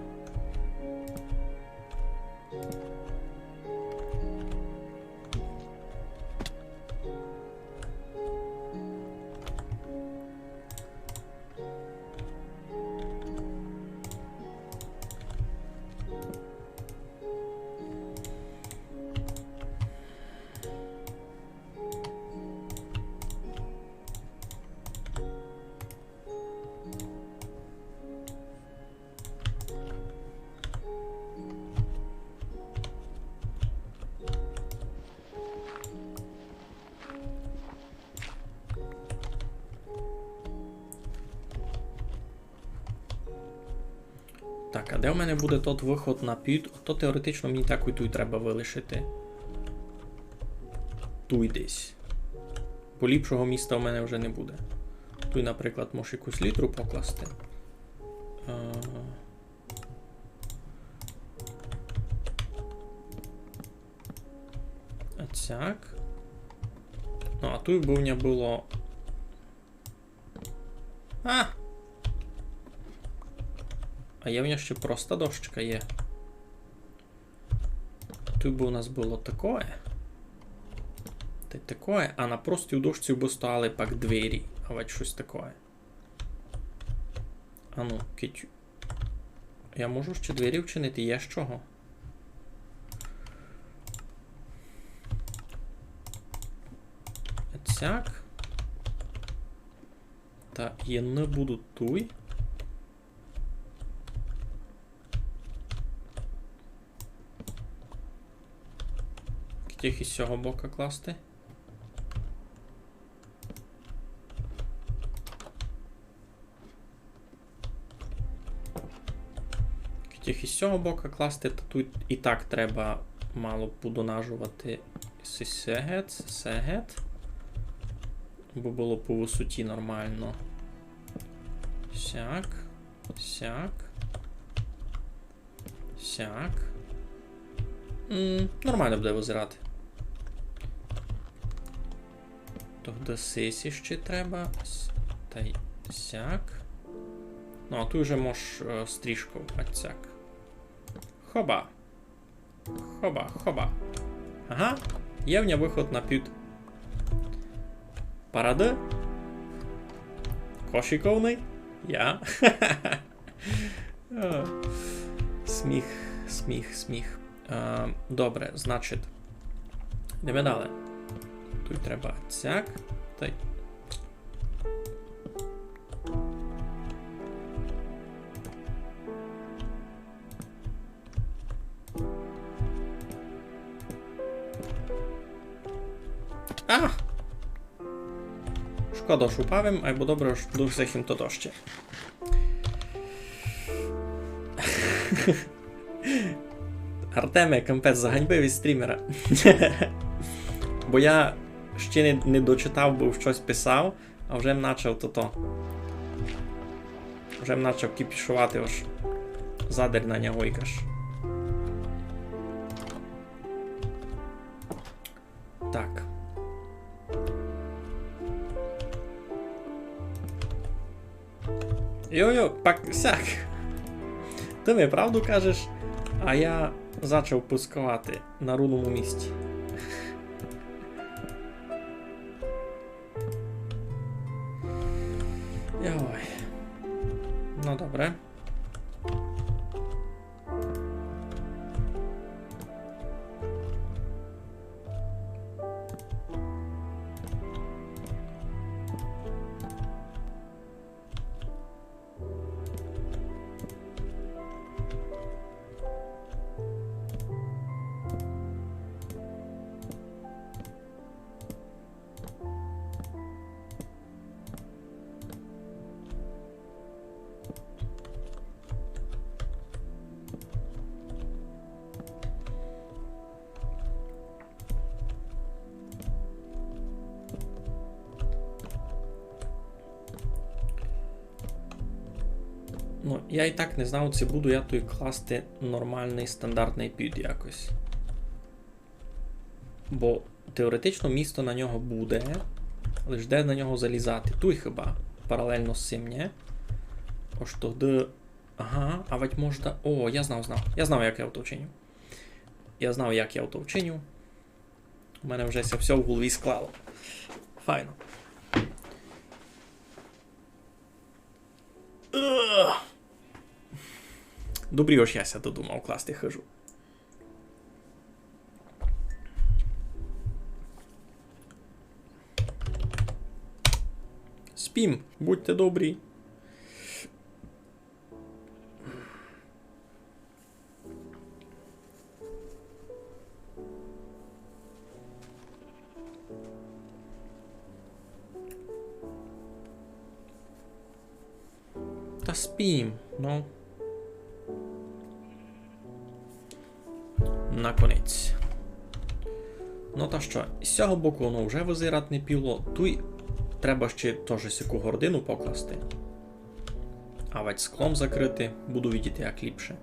Так, а де у мене буде тот выход на під? То теоретично мені так і туй треба вылишити. Туй десь. Бо ліпшого міста у мене вже не буде. Туй, наприклад, можеш якусь літру покласти. Е, Оцяк. Ну, а туй бы в ня было. А! А є в ня ще проста дощка, є. Туй бы у нас было такоє. Та й такоє, а на простій дошці бы стояли пак двері, авадь штось такоє. Ану, кидь. Я можу ще двері вчинити, є з чого. Цяк. Та єдны будуть туй. Кидь їх із сього бока класти. Кидь їх із сього бока класти, та туй і так треба мало подонажовати сесе гет, сесе гет. Бо было по высоті нормално. Сяк, сяк. Сяк. М, нормално буде визирати. Тогды сисі ще треба. С-, тай сяк. Ну, а туй уже мож, е, стрішков, а сяк. Хоба. Хоба, хоба. Ага, є в ня выход на під. Парады. Ко шиковный? Я. Е, сміх, сміх, сміх. Е, добре, значить, йдеме далі. Туй треба сяк. Тай. А! Шкода, ож упав им, айбо добре, ож досягнув то досьте. Артеме, капець, заганьбив із стрімера. Бо я ще не, не дочитав, бо штось писав, а вже м начав тото. Вже м начав кіпішовати, ож задарь на нього ікаш. Так. Йо-йо, пак сяк. Ты ми правду кажеш, а я зачав пусковати на рувному місці. Йой. Ну, добре. Ну, я і так не знав, ци буду я туй класти нормалный стандартный під якось. Бо теоретично місто на нього буде, лиш де на нього залізати? Туй хіба, паралельно з сим, нї? Ож тогды, ага, а вать можна, о, я знав, знав. Я знав, як я то вчиню. Я знав, як я то вчиню. У мене вже ся всьо в голові склало. Файно. Ух. Добрі, ож я ся додумав класти хыжу. Спім, будьте добрі. Та спім, ну. Наконець. Ну та што, з сього боку воно вже визирать не піло. Туй треба ще тоже сяку гордину покласти. А вать склом закрыти, буду видіти, як ліпше.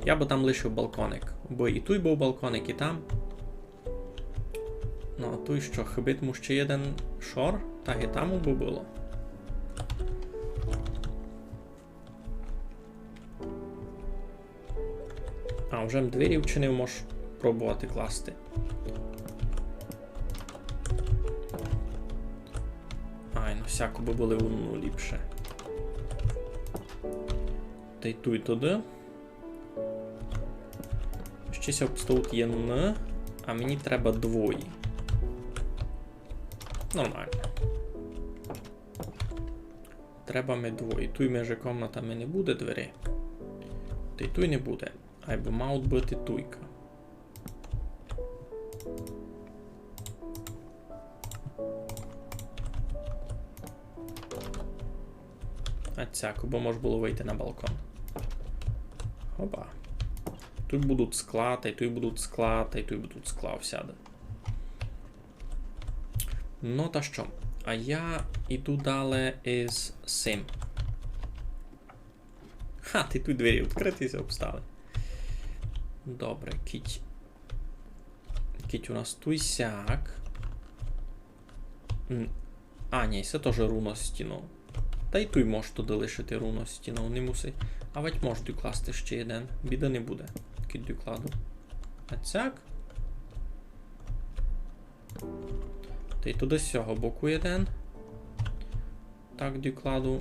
Я бы там лишив балконик, бо і туй быв балконик, і там. Ну, а туй што, хыбить му ще єден шор, та ги там бы было. А, вже м двері вчинив, мож пробовати класти. Ай, ну, сяко бы были унну ліпше. Тай туй туды. Ще ся обставить єдна, а мені треба двоє. Нормално. Треба ми двоє. Туй межи комнатами не буде двері. Тай туй не буде. Айбо мавуть быти туйка. А сяко, бо мож было выйти на балкон. Опа. Туй будуть скла, тай туй будуть скла, тай туй будуть скла всяды. Ну та што? А я іду дале із сим. Ха, тай туй двері відкрыті ся обстали. Добре, кідь. Кідь у нас туй сяк. М, а, нї, се тоже руно стіну. Та й туй мож туды лишити руно стіну, не мусить. А вадь мож докласти ще єден. Біды не буде, кідь докладу. А сяк. Та й туды з сього боку єден. Так докладу.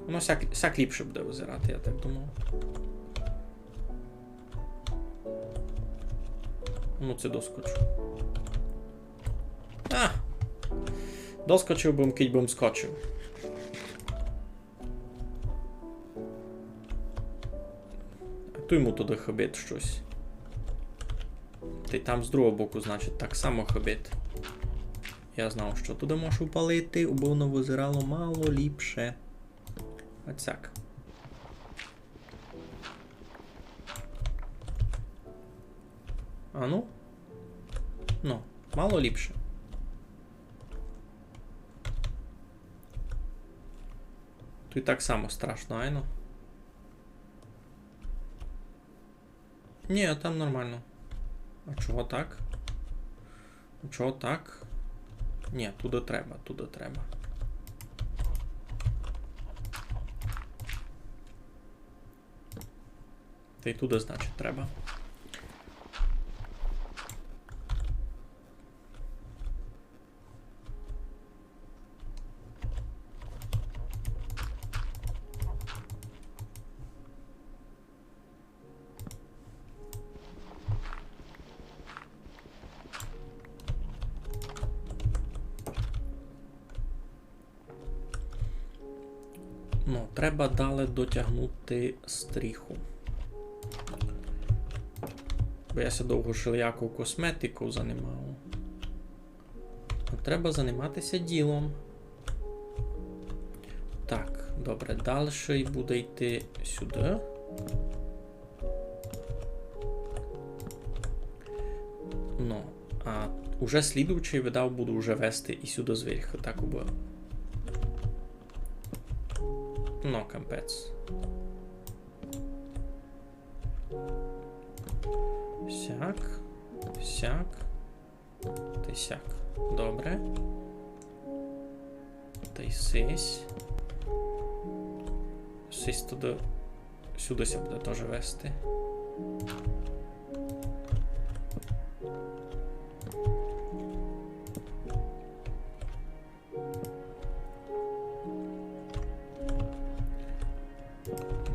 Воно сяк, сяк ліпше буде вызирати, я так думав. Ну, се доскочу. А! Доскочив бым, кідь бым скочив. А туй му туды хыбить штось. Та й там з другого боку, значить, так само хыбить. Я знав, што туды можу палити, убы воно вызирало мало ліпше. Оцяк. А ну? Ну, мало ліпше. Туй так само страшно, айно? Нї, там нормално. А чого так? А чого так? Нї, туды треба, туды треба. Та й туды, значить, треба. Ну, треба дале дотягнути стріху. Бо я ся довго шеляков косметиков занимав. А треба занимати ся ділом. Так, добре, дальше буде йти сюды. Ну, а уже слідуючый, видав, буду уже вести і сюды зверху, так убы. Ну, капець. Сяк, сяк. Та й сяк. Добре. Та й сись. Сись туды, сюды ся буде тоже вести.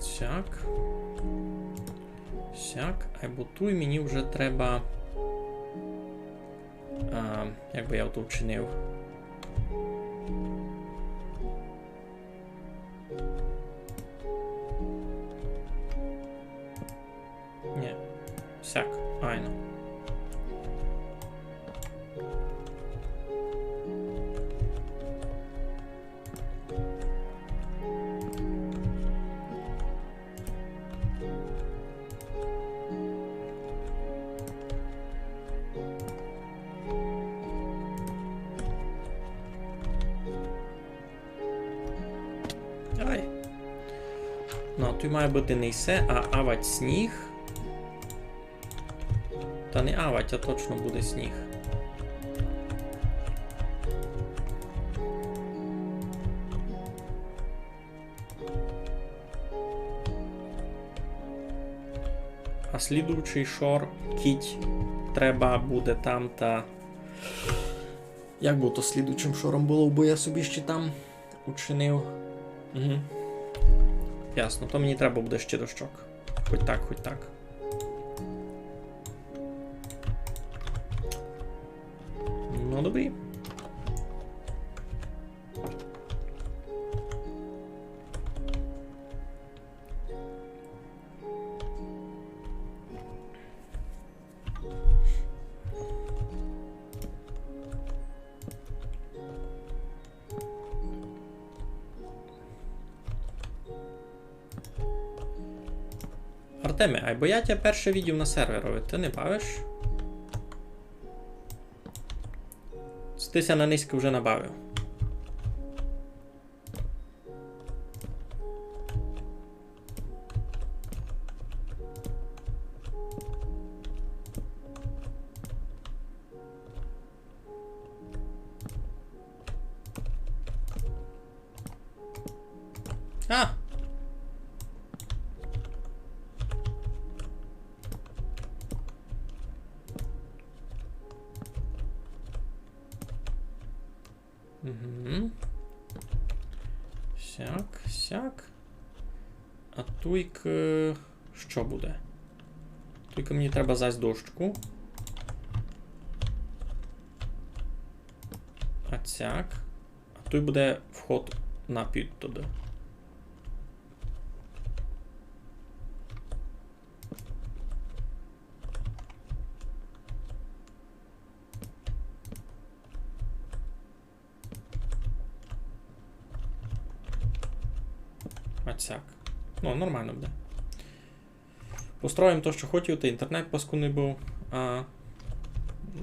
Сяк. Сяк. Айбо туй мені вже треба. А, як бы я то вчинив? Нї. Сяк, айно. Ай. Ну, а туй має быти не се, а авать сніг. Та не авать, а точно буде сніг. А слідуючый шор, кідь треба буде там та Як бы то слідуючым шором было, бо я собі ще там учинив. Угу. Ясно, то мені треба буде ще дощок. Хоть так, хоть так. Ну, добрі. Артеме, айбо я тя перше видів на серверови, ты не бавиш? Ци ты ся на нынька вже набавив? А! Угу. Сяк, сяк. А туйк, е, што буде? Туйк мені треба зась дощку. А сяк. А туй буде вход на під туды. А сяк. Ну, нормално буде. Построїм то, што хотів, та інтернет паскудный быв. А,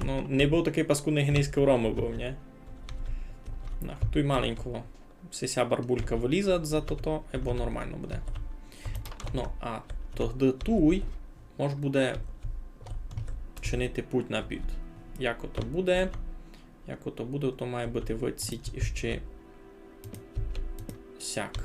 ну, не быв такый паскудный, ги нынька у Ромы быв, нї? На, туй маленько. Сися барбулька вылізат за тото, айбо нормално буде. Ну, а тогды туй мож буде чинити путь на під. Як ото буде? Як ото буде, то має быти выдсіть іщи сяк. Так.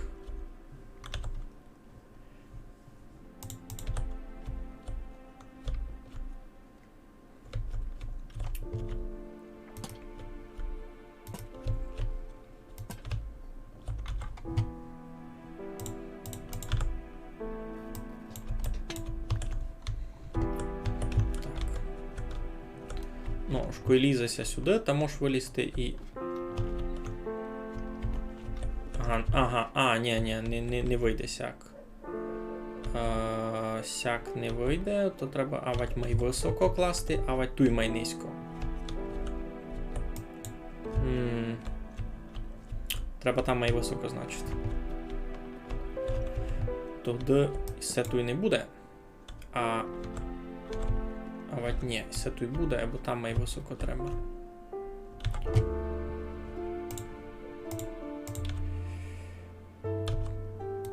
Ну, ож кой лізеся сюды, та можеш вылізти і... Ага, ага, а, нї, нї, не, не, не выйде сяк. А, сяк не выйде, то треба авать май высоко класти, авать туй май низько. М. Треба там май высоко, значить. Тогды се туй не буде. А, авать нї, се туй буде, айбо там май высоко треба.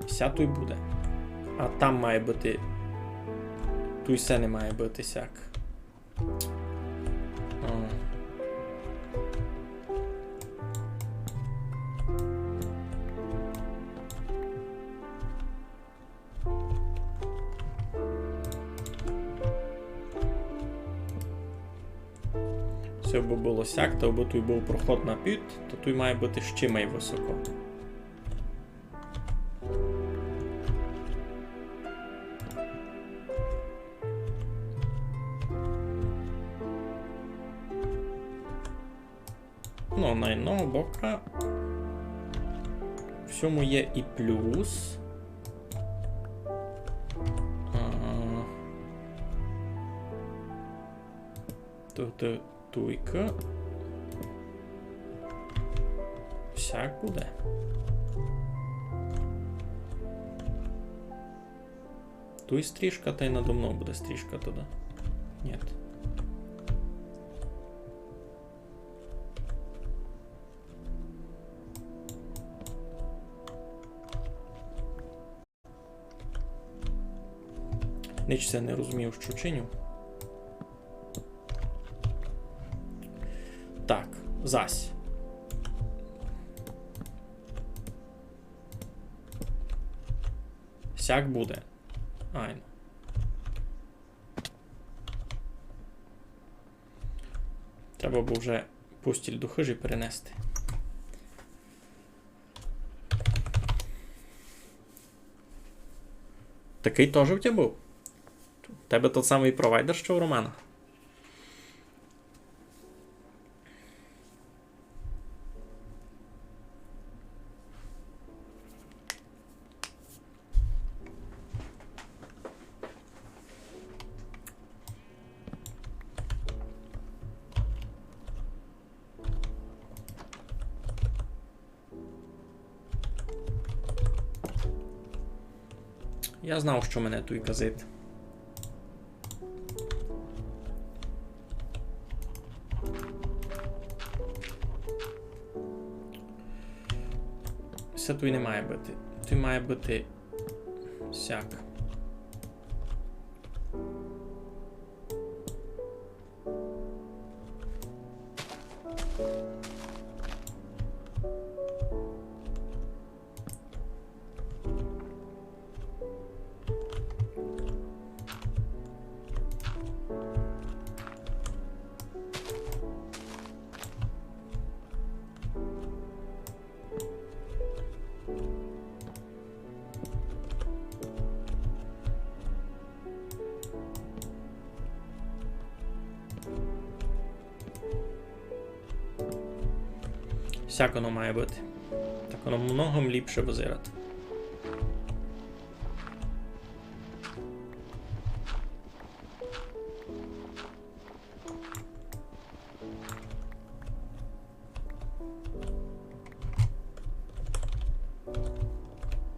Ся туй буде. А там має быти. Туй се не має быти сяк. А. Се бы было сяк, та бы туй быв проход на під, та туй має быти ще май высоко. Ну, на одного бока в сьому є і плюс. А, туй, туй, туйка. Сяк буде. Туй стрішка, тай надо мнов буде стрішка туды. Нї. Нич ся не розумію, што чиню. Так, зась. Сяк буде. Айно. Треба бы вже постіль до хыжі перенести. Такый тоже в тя быв? У тебе тот самый провайдер, што у Романа? Я знав, што мене туй казити. Се туй не має быти. Туй має быти сяк. Так воно має быти. Так воно много ліпше вызирати.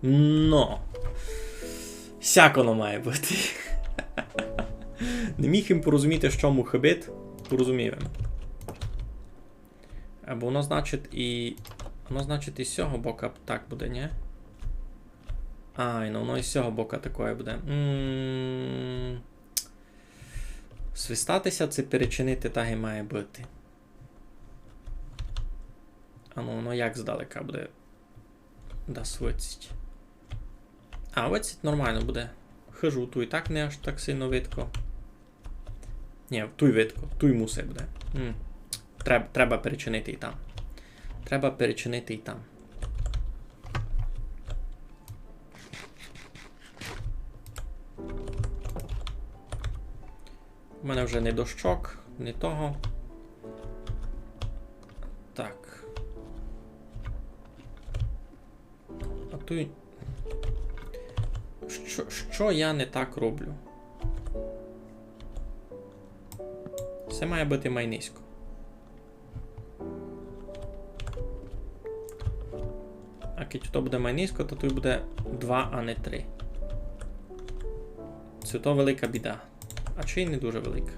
Но. Сяк воно має быти. Не міг им порозуміти, што му хыбить. Порозумів им. Або воно, значить, і, воно, значить, і з сього бока так буде, нї? Ай, ну воно і з сього бока такоє буде. М. Свистати ся ци перечинити, так і має быти. А ну, воно як здалека буде? Да, свистить. А, свистить нормално буде. Хыжу ту і так не аж так сильно видко. Нї, туй видко, туй мусить буде. М. Треб-, треба перечинити і там. Треба перечинити і там. У мене вже не дощок, не того. Так. А туй. Што, што я не так роблю? Всьо має быти май низько. А кідь то буде май низько, то туй буде два, а не три. Се то велика біда. А чи й не дуже велика.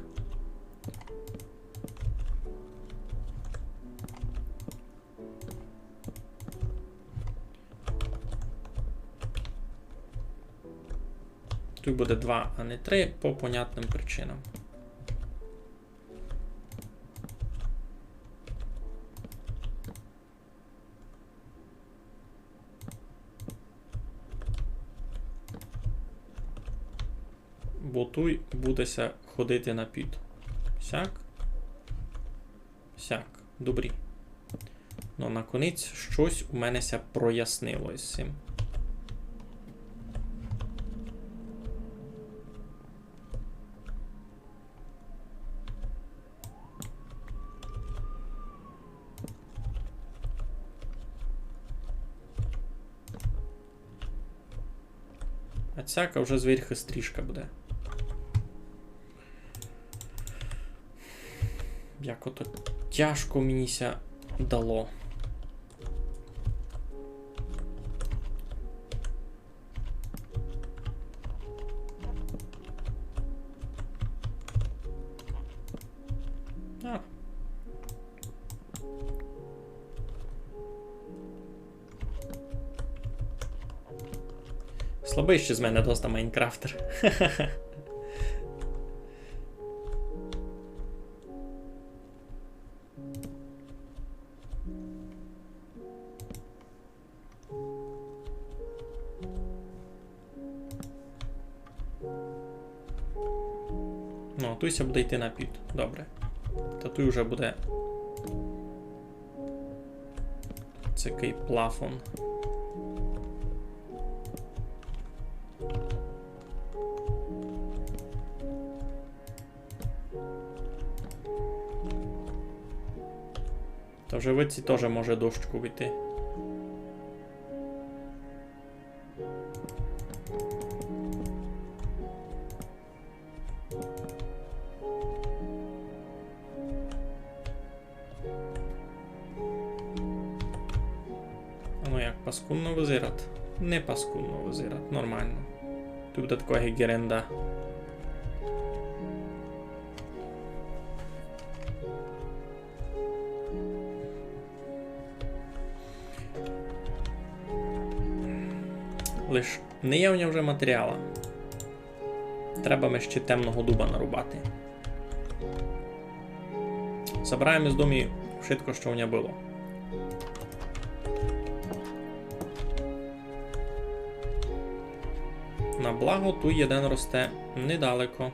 Туй буде два, а не три, по понятным причинам. Бо туй буде ся ходити на під. Сяк. Сяк. Добрі. Ну, наконець штось у мене ся прояснило із сим. А цяка вже зверьху стрижка буде. Як ото тяжко мені ся дало. А. Слабый ще з мене доста майнкрафтер. Ну, туй ся буде йти на під. Добре. Та туй уже буде такый плафон. Та вже видці тоже може дощку йти. А ну як, паскудно визират? Не паскудно визират, нормално. Туй буде така геренда. Лиш не є у ня вже матеріала. Треба ми ще темного дуба нарубати. Забираєме з дому вшытко, што у ня было. На благо, туй єден росте недалеко.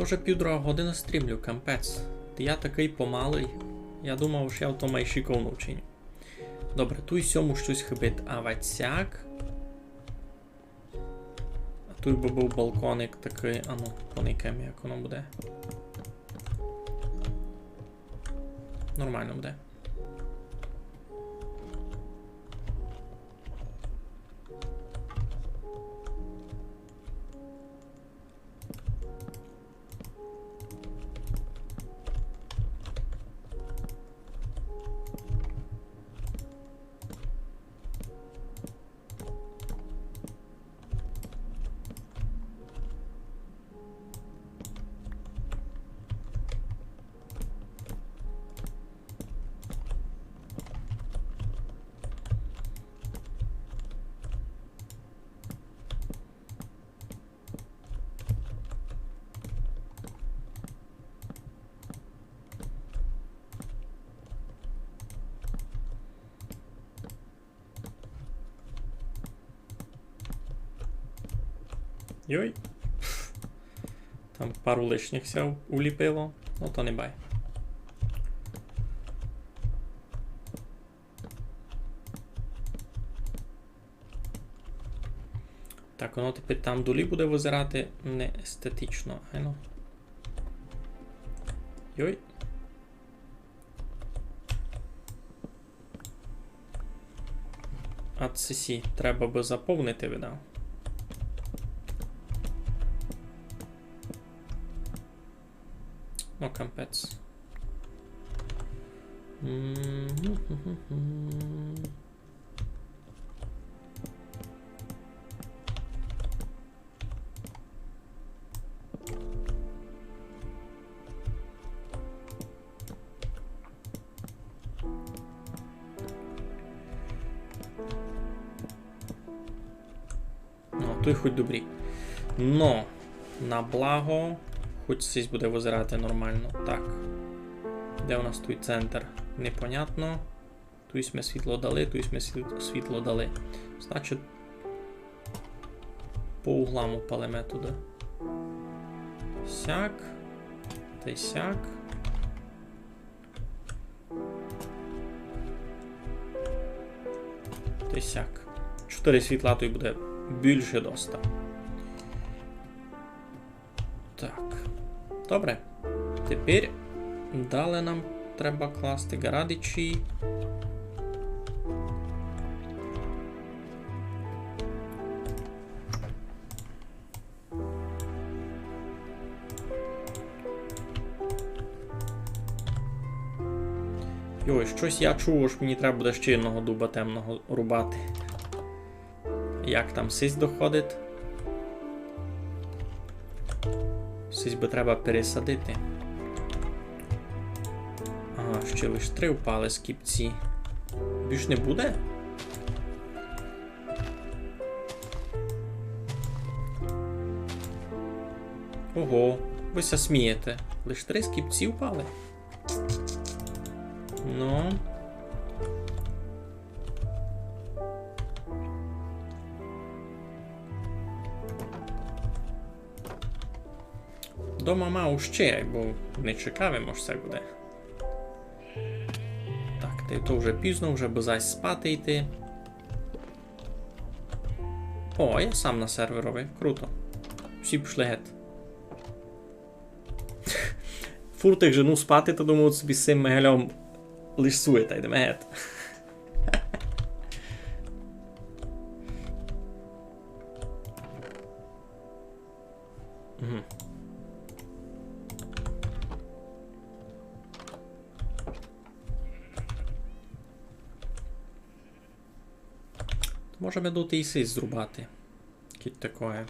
Вже пів друга година стрімлю, капець. Та я такый помалый. Я думав, што я в тому й шиковно вчиню. Добре, туй сьому штось хыбить. А вацяк. А туй бы быв балконик такый. Ану, поникаєме, як воно буде. Нормално буде. Йой. Там пару лишніх ся уліпило. Ну, то не бай. Так, воно тепер там долі буде визирати не естетично, айно. Йой. А сесі треба бы заповнити, видав. Ну, капець. Мгм. Ну, туй хоть добрі. Но, на благо, хоть сись буде визирати нормално. Так. Де у нас туй центр? Непонятно. Туй сьме світло дали, туй сьме світ-, світло дали. Значить, по углам упалиме туды. Сяк. Тай сяк. Тай сяк. Чотыри світла туй буде бульше доста. Так. Добре. Тепер далі нам треба класти ґарадичі. Йой, штось я чув, ож мені треба буде ще одного дуба темного рубати. Як там сись доходить? Сись бы треба пересадити. Ага, ще лиш три впали з кіпці. Більш не буде? Ого, вы ся смієте. Лиш три з кіпці впали? Ну. Дома мав ще, бо не чекав им, ож се буде. Так, та й то вже пізно, вже бы зась спати йти. О, а я сам на серверови. Круто. Всі пішли гет. Фурт їх жену спати, та думав собі з сим Мегельом лиш суєта, йдеме гет. Мгм. Можеме туй і сись зрубати. Кідь такоє.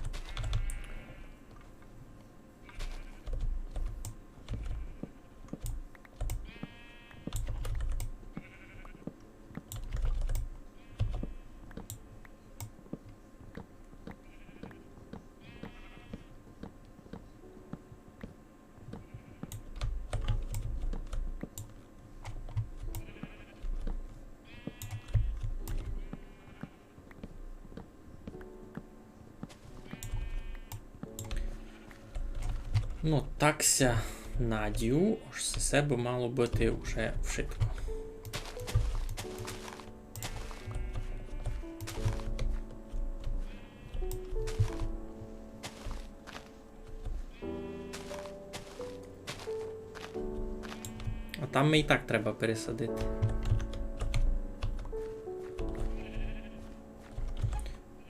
Ну, так ся надію, ож се, се бы мало быти уже вшытко. А там ми і так треба пересадити.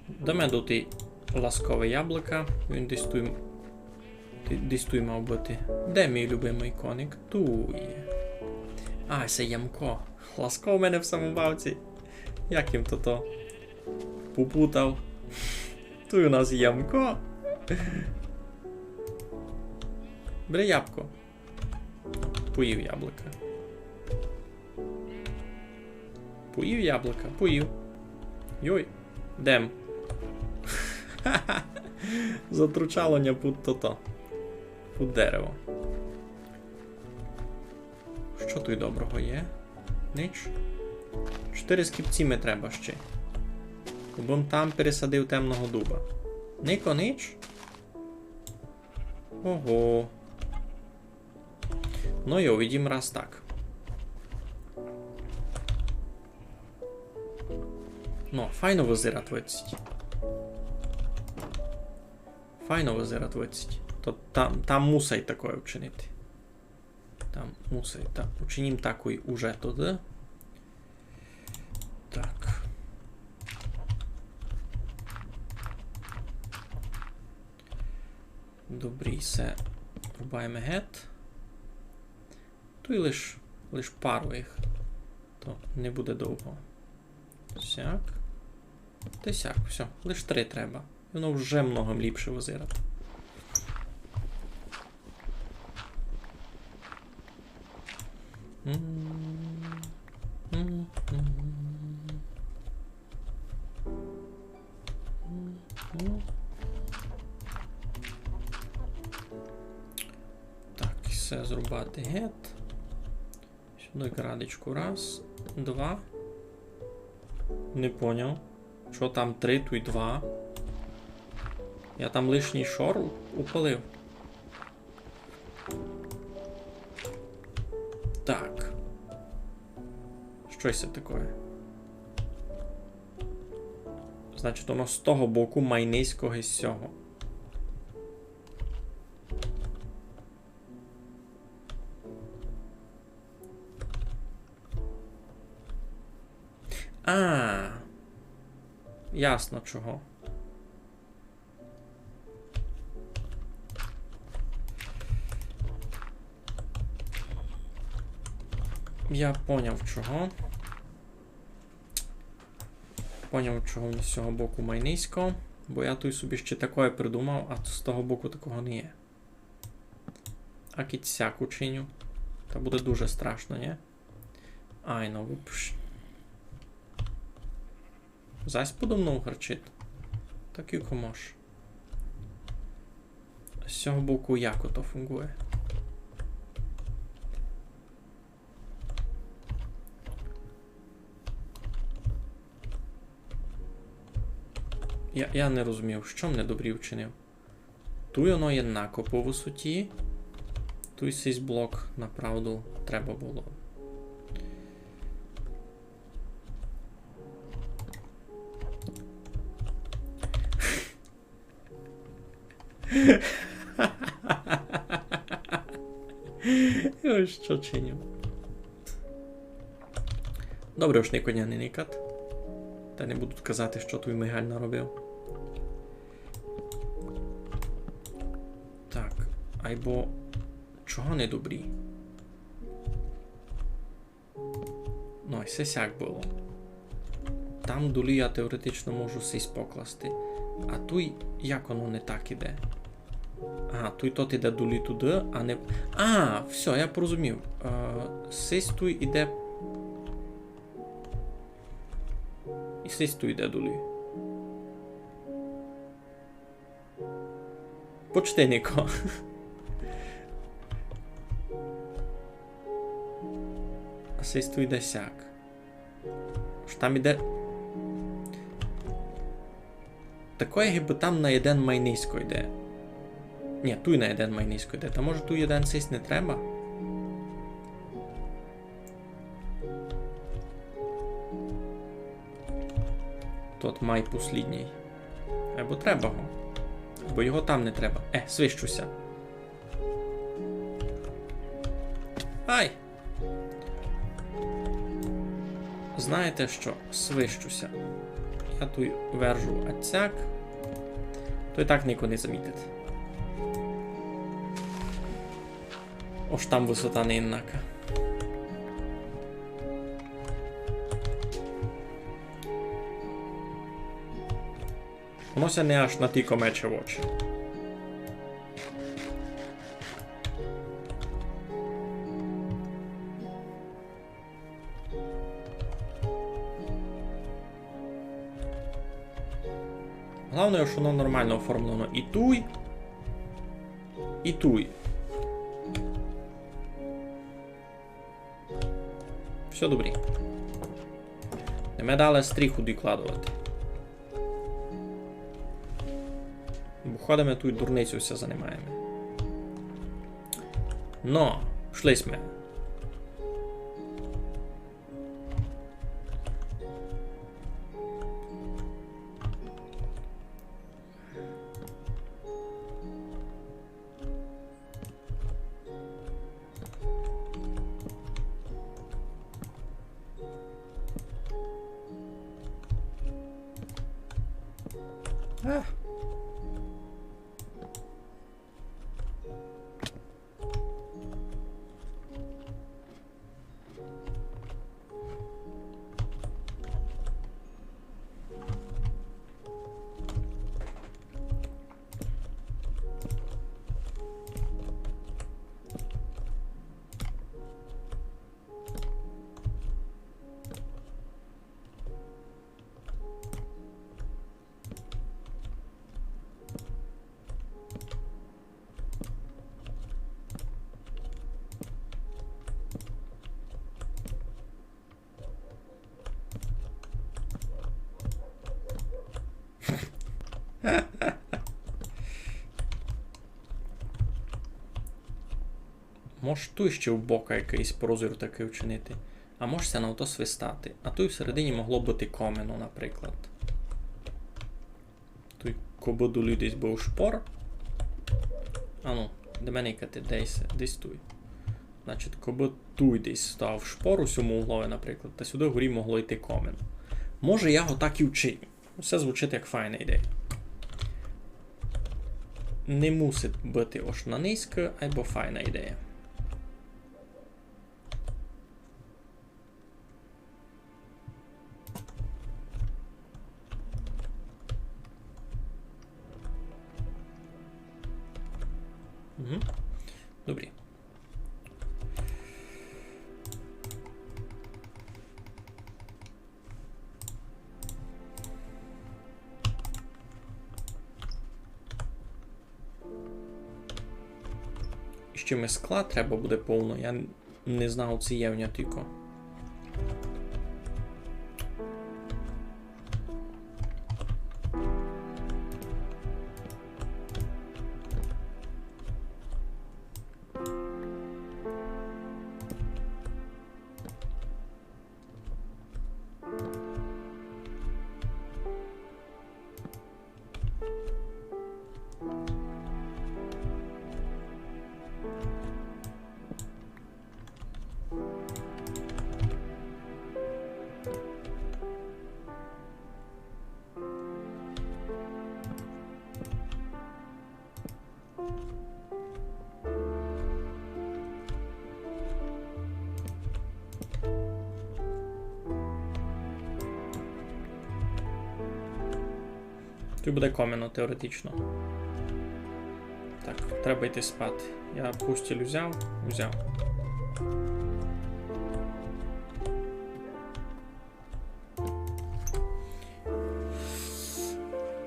Де ме туй ласкове яблука? Він десь туй, де-, десь туй мав быти. Де мій любимый коник? Туй є. А, се ямко. Ласково в мене в самобавці. Як им то то попутав. Туй у нас ямко. Бери ябко. Поїв яблука. Поїв яблука? Поїв. Йой. Дем. Затручало ня пуд тото. Пуд дерево. Што туй доброго є? Нич. Чотыри скіпці ми треба ще. Бо м там пересадив темного дуба. Нико, нич? Ого. Ну йо, видїм раз так. Ну, файно вызират, видить. Файно вызират, видить. То там, там мусай такоє вчинити. Там мусай. Та, учинїм такой уже туды. Так. Добрі, се рубаєме гет. Туй лиш, лиш пару їх. То не буде довго. Сяк. Та сяк, всьо. Лиш три треба. І воно вже много ліпше вызират. Так, і се зрубати гет. Сюды градичку. Раз, два. Не поняв. Што там три, туй два? Я там лишній шор у-, упалив. Так. Што се такоє? Значить, воно з того боку май низько ги з сього. А, ясно чого. Я поняв чого. Поняв, чого він з сього боку май низько. Бо я туй собі ще такоє придумав, а з того боку такого не є. А кідь сяк учиню. Та буде дуже страшно, нї? Айно, вообще. Зась подо мнов гарчить. Так і комош. З сього боку як ото фунґує? Я, я не розумів, што м недобрі вчинив. Туй оно єднако по высоті. Туй сись блок направду треба было. Ой, што чиню? Добре, уж нико ня не никат. Та не будуть казати, што туй Мигаль наробив. Так, айбо чого недобрі? Ну, ось сяк было. Там долі я теоретично можу сись покласти. А туй як оно не так іде? Ага, туй тот іде долі туды, а не... А, всьо, я порозумів. Е, сись туй іде. І сись туй іде долі. Почти нико. А сись туй іде сяк. Ож там іде. Такоє, гибы там на єден май низько йде. Нї, туй на єден май низько йде. Та може туй єден сись не треба? Тот май послїднїй. Айбо треба го. Айбо його там не треба. Е, свищу ся. Ай! Знаєте што? Свищу ся. Я туй вержу ацяк. То й так нико не замітить. Ож там высота не єднака. Воно ся не аж натілько мече в очі. Главноє, што воно нормално оформлено і туй, і туй. Всьо добрі. Йдеме дале стріху докладовати. Бо ходиме туй, дурницьов ся занимаєме. Но, пішли сьме. Ех. Мож туй ще в бока якыйсь прозір такый вчинити. А мож ся на ото свистати. А туй всередині могло быти комино, наприклад. Туй кобы долі десь быв шпор. Ану, де мене никати, десь, десь туй. Значить, кобы туй десь став шпор у сьому углови, наприклад, та сюды горі могло йти комино. Може, я го так і вчиню. Всьо звучить як файна ідея. Не мусить быти ож на низько, айбо файна ідея. Мгм. Добрі. Іщи ми скла треба буде повно. Я не знав, ци є в ня тілько. Туй буде комино, теоретично. Так, треба йти спати. Я постіль узяв? Узяв.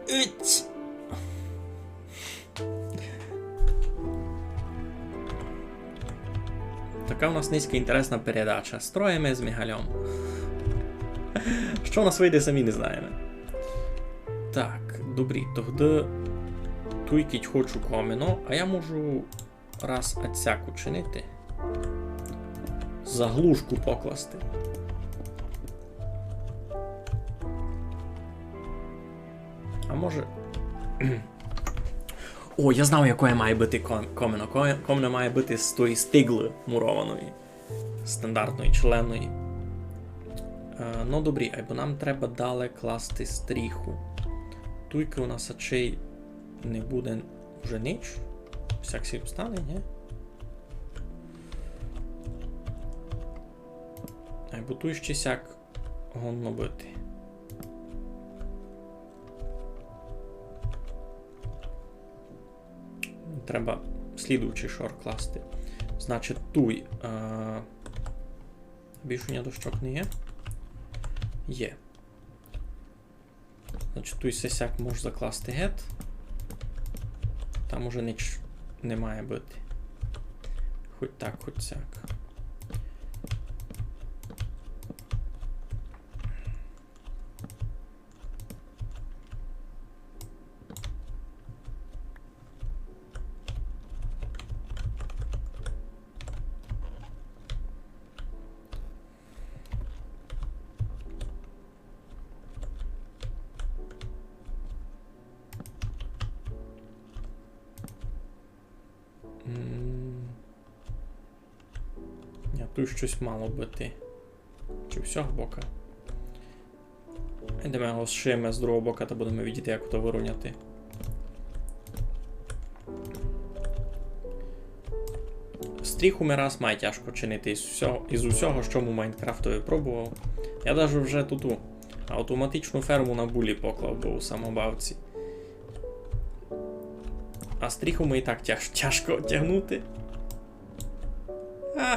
Ить. Така у нас нынька інтересна передача. Строїме з Мігалём. Што у нас выйде, самі не знаєме. Так, добрі, тогды Туй кідь хочу комино, а я можу раз ацяк учинити. Заглушку покласти. А може. О, я знав, якоє має быти ком-, комино. Ко-, комино має быти з тої стиглы мурованої. Стандартної, членної. Е, ну, добрі, айбо нам треба дале класти стріху. Туйкы у нас ачей не буде уже нич. Всяк сі обстане, нї? Айбо туй ще сяк годно быти. Треба слідуючий шор класти. Значить, туй, е, більш у ня дощок не є? Є. Значить, туй се сяк мож закласти гет. Там уже нич не має быти. Хоть так, хоть сяк. М. Ня, туй штось мало быти. Чи всього бока? Йдеме його зшиєме з другого бока та будеме видіти, як то вырівняти. Стріху ми раз май тяжко чинити із усього, із усього, што му Майнкрафтові пробовав. Я даже вже туту автоматичну ферму на булі поклав, бо у самобавці. А стріху ми і так тяж-, тяжко тягнути. А.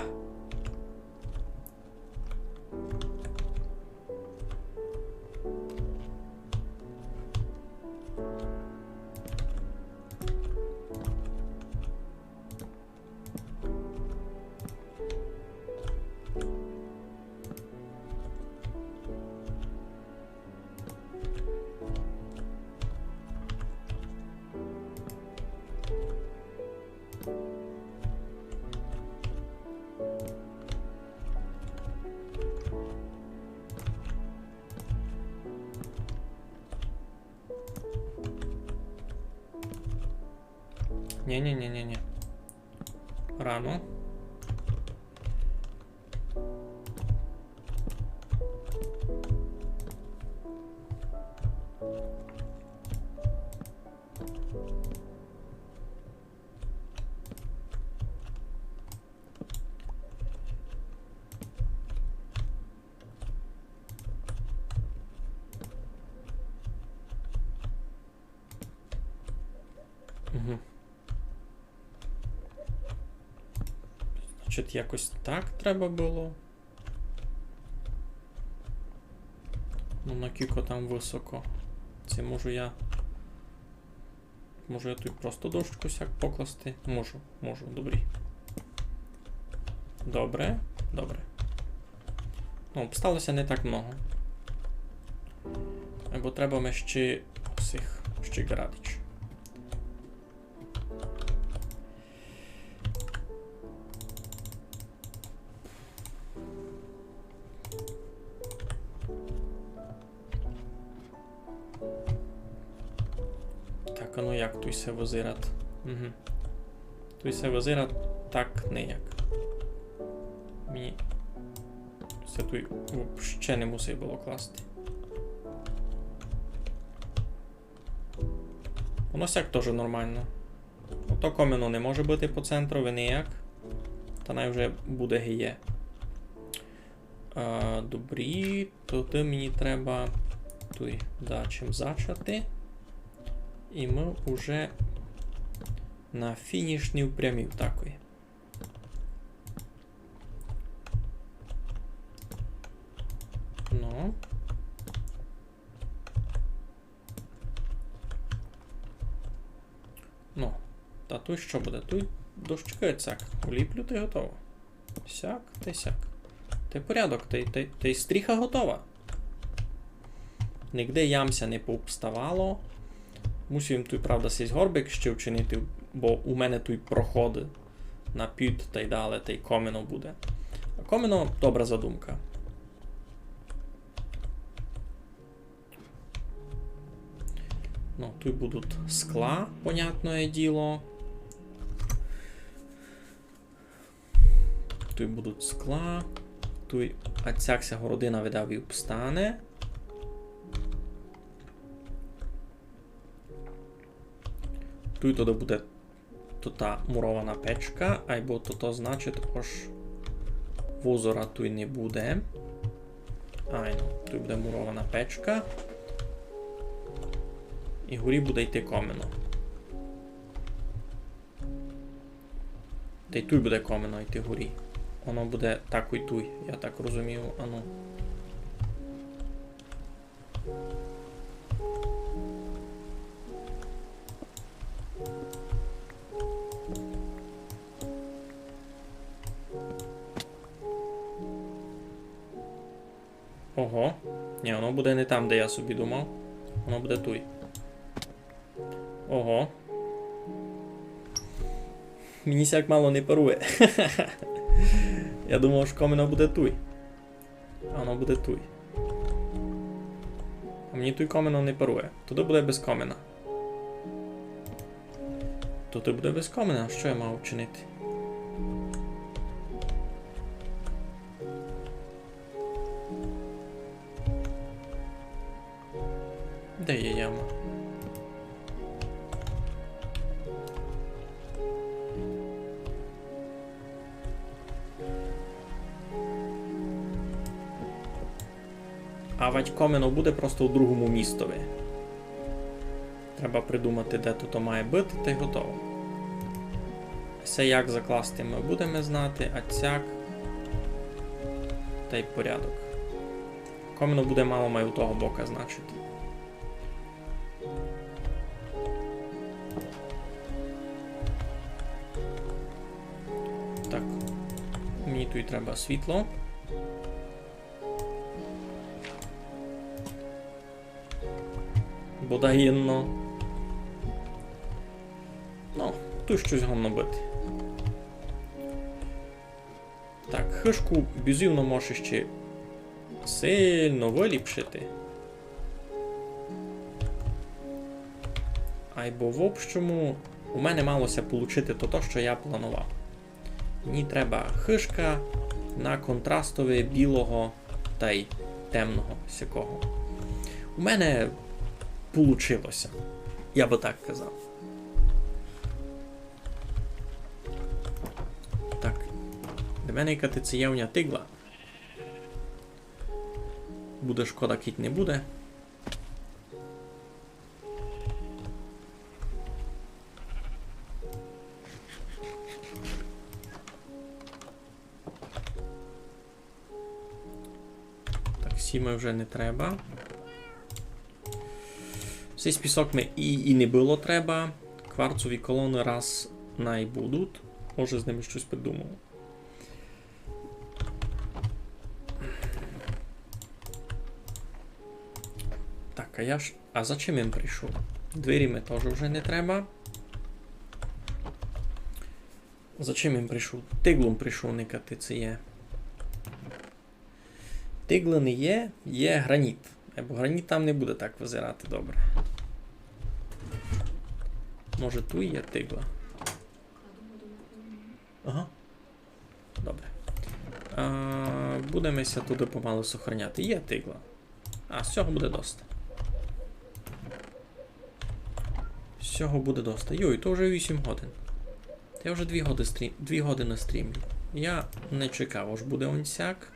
Ні, ні, ні, ні, ні. Рано. Мгм. Значить, якось так треба было. Ну, накілько там высоко. Се можу я. Можу я туй просто дощку сяк покласти? Можу, можу, добрі. Добре, добре. Ну, обстало ся не так много. Бо треба ми ще сих, ще ґарадич. Так, а ну як туй се вызират? Угу. Туй се вызират так ніяк. Мені се туй вообще не мусить было класти. Воно сяк тоже нормално. Ото комино не може быти по центрови ніяк. Та най вже буде ги є. А, добрі, тогды мені треба туй дачим зачати. І мы уже на фінішній прямій такой. Ну. Ну, та туй што буде? Туй дощкы сяк уліплю, та й готово. Сяк, та й сяк. Та й порядок, та й, та й, та й стріха готова. Нигде ям ся не пообставало. Мусив им туй, правда, сись горбик ще вчинити, бо у мене туй проходы на під тай дале, тай комино буде. А комино добра задумка. Ну, туй будуть скла, понятноє діло. Туй будуть скла. Туй ацяк ся городина, видав, і обстане. Туй тоді буде тота мурована печка, айбо тото значить, ож возора туй не буде. Айно, туй буде мурована печка. І горі буде йти комино. Тай туй буде комино йти горі. Воно буде так і туй, я так розумію. Ану. Ого. Ні, воно буде не там, де я собі думав. Воно буде туй. Ого. Мені сяк мало не парує. Я думав, што комино буде туй. А воно буде туй. А мені туй комино не парує. Туй буде без комина. Туй буде без комина. Што я мав чинити? Де є яма? А вадь комино буде просто у другому містови. Треба придумати, де туй має быти, тай готово. Всьо, як закласти, мы будеме знати, а сяк. Тай порядок. Комино буде мало май у того бока, значить. Так. Мені туй треба світло. Бодай єдно. Ну, туй штось годно быти. Так, хыжку бізувно може ще сильно выліпшити. Айбо в общому у мене мало ся получити то, то, што я планував. Мені треба хыжка на контрастови білого тай темного сякого. У мене получило ся, я бы так казав. Так, де мене якась цеєвня тигла. Буде шкода, кідь не буде. Так, сі ми вже не треба. Сись пісок ми і, і не было треба. Кварцові колоны раз най будуть. Може, з ними штось придумаю. Так, а я ж, а за чим им прийшов? Двері ми тоже вже не треба. За чим им прийшов? Тиглом прийшов никати, ци є. Тигла не є, є граніт. Бо граніт там не буде так визирати добре. Може, туй є тигла? Ага. Добре. А, будеме ся туды помалу сохраняти. Є тигла. А, з сього буде доста. З сього буде доста. Йой, то вже вісім годин. Я вже дві годи стрім-, дві годины стрімлю. Я не чекав, ож буде он сяк.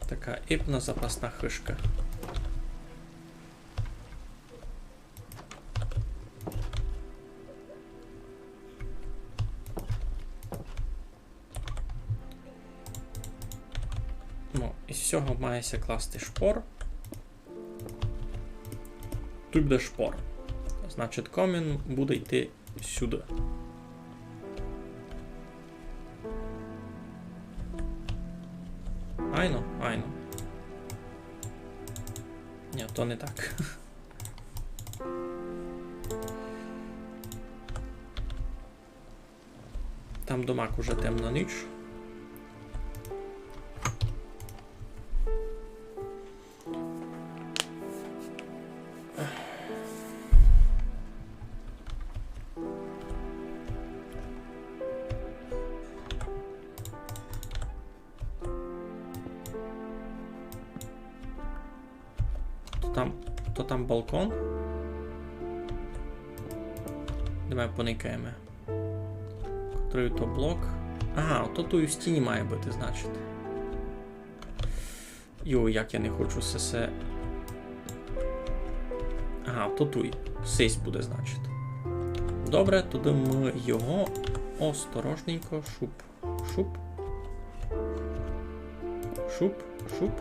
Така ипна запасна хыжка. Ну, із сього має ся класти шпор. Туй буде шпор. Значить, комін буде йти сюды. Айно, айно. Ні, то не так. Там домак уже темна ніч. То там, то там балкон. Давай поникаєме. Котрый то блок? Ага, ото туй у стіні має быти, значить. Йой, як я не хочу сесе. Ага, то туй. Сись буде, значить. Добре, тогды мы його осторожненько шуп. Шуп. Шуп, шуп.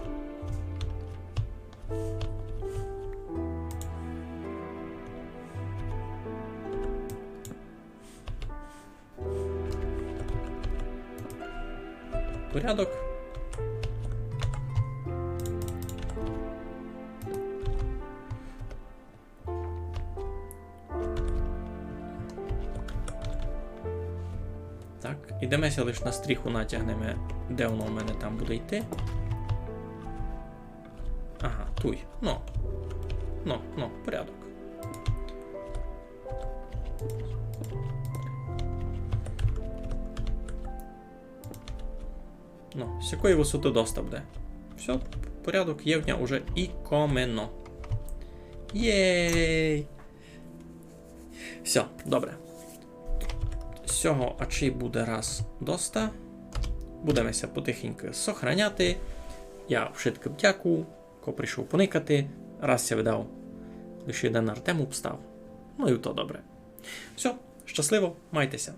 Порядок. Так, ідеме ся лиш на стріху натягнеме, де воно в мене там буде йти. Ага, туй. Ну. Ну, ну, порядок. Ну, з сякої высоты доста буде. Всьо, порядок є в ня уже і комино. Єй! Всьо, добре. З сього ачей буде раз доста. Будеме ся потихеньку сохраняти. Я вшыткым дякую, ко прийшов поникати. Раз ся видав, лише єден Артем обстав. Ну і то добре. Всьо, щасливо, майте ся.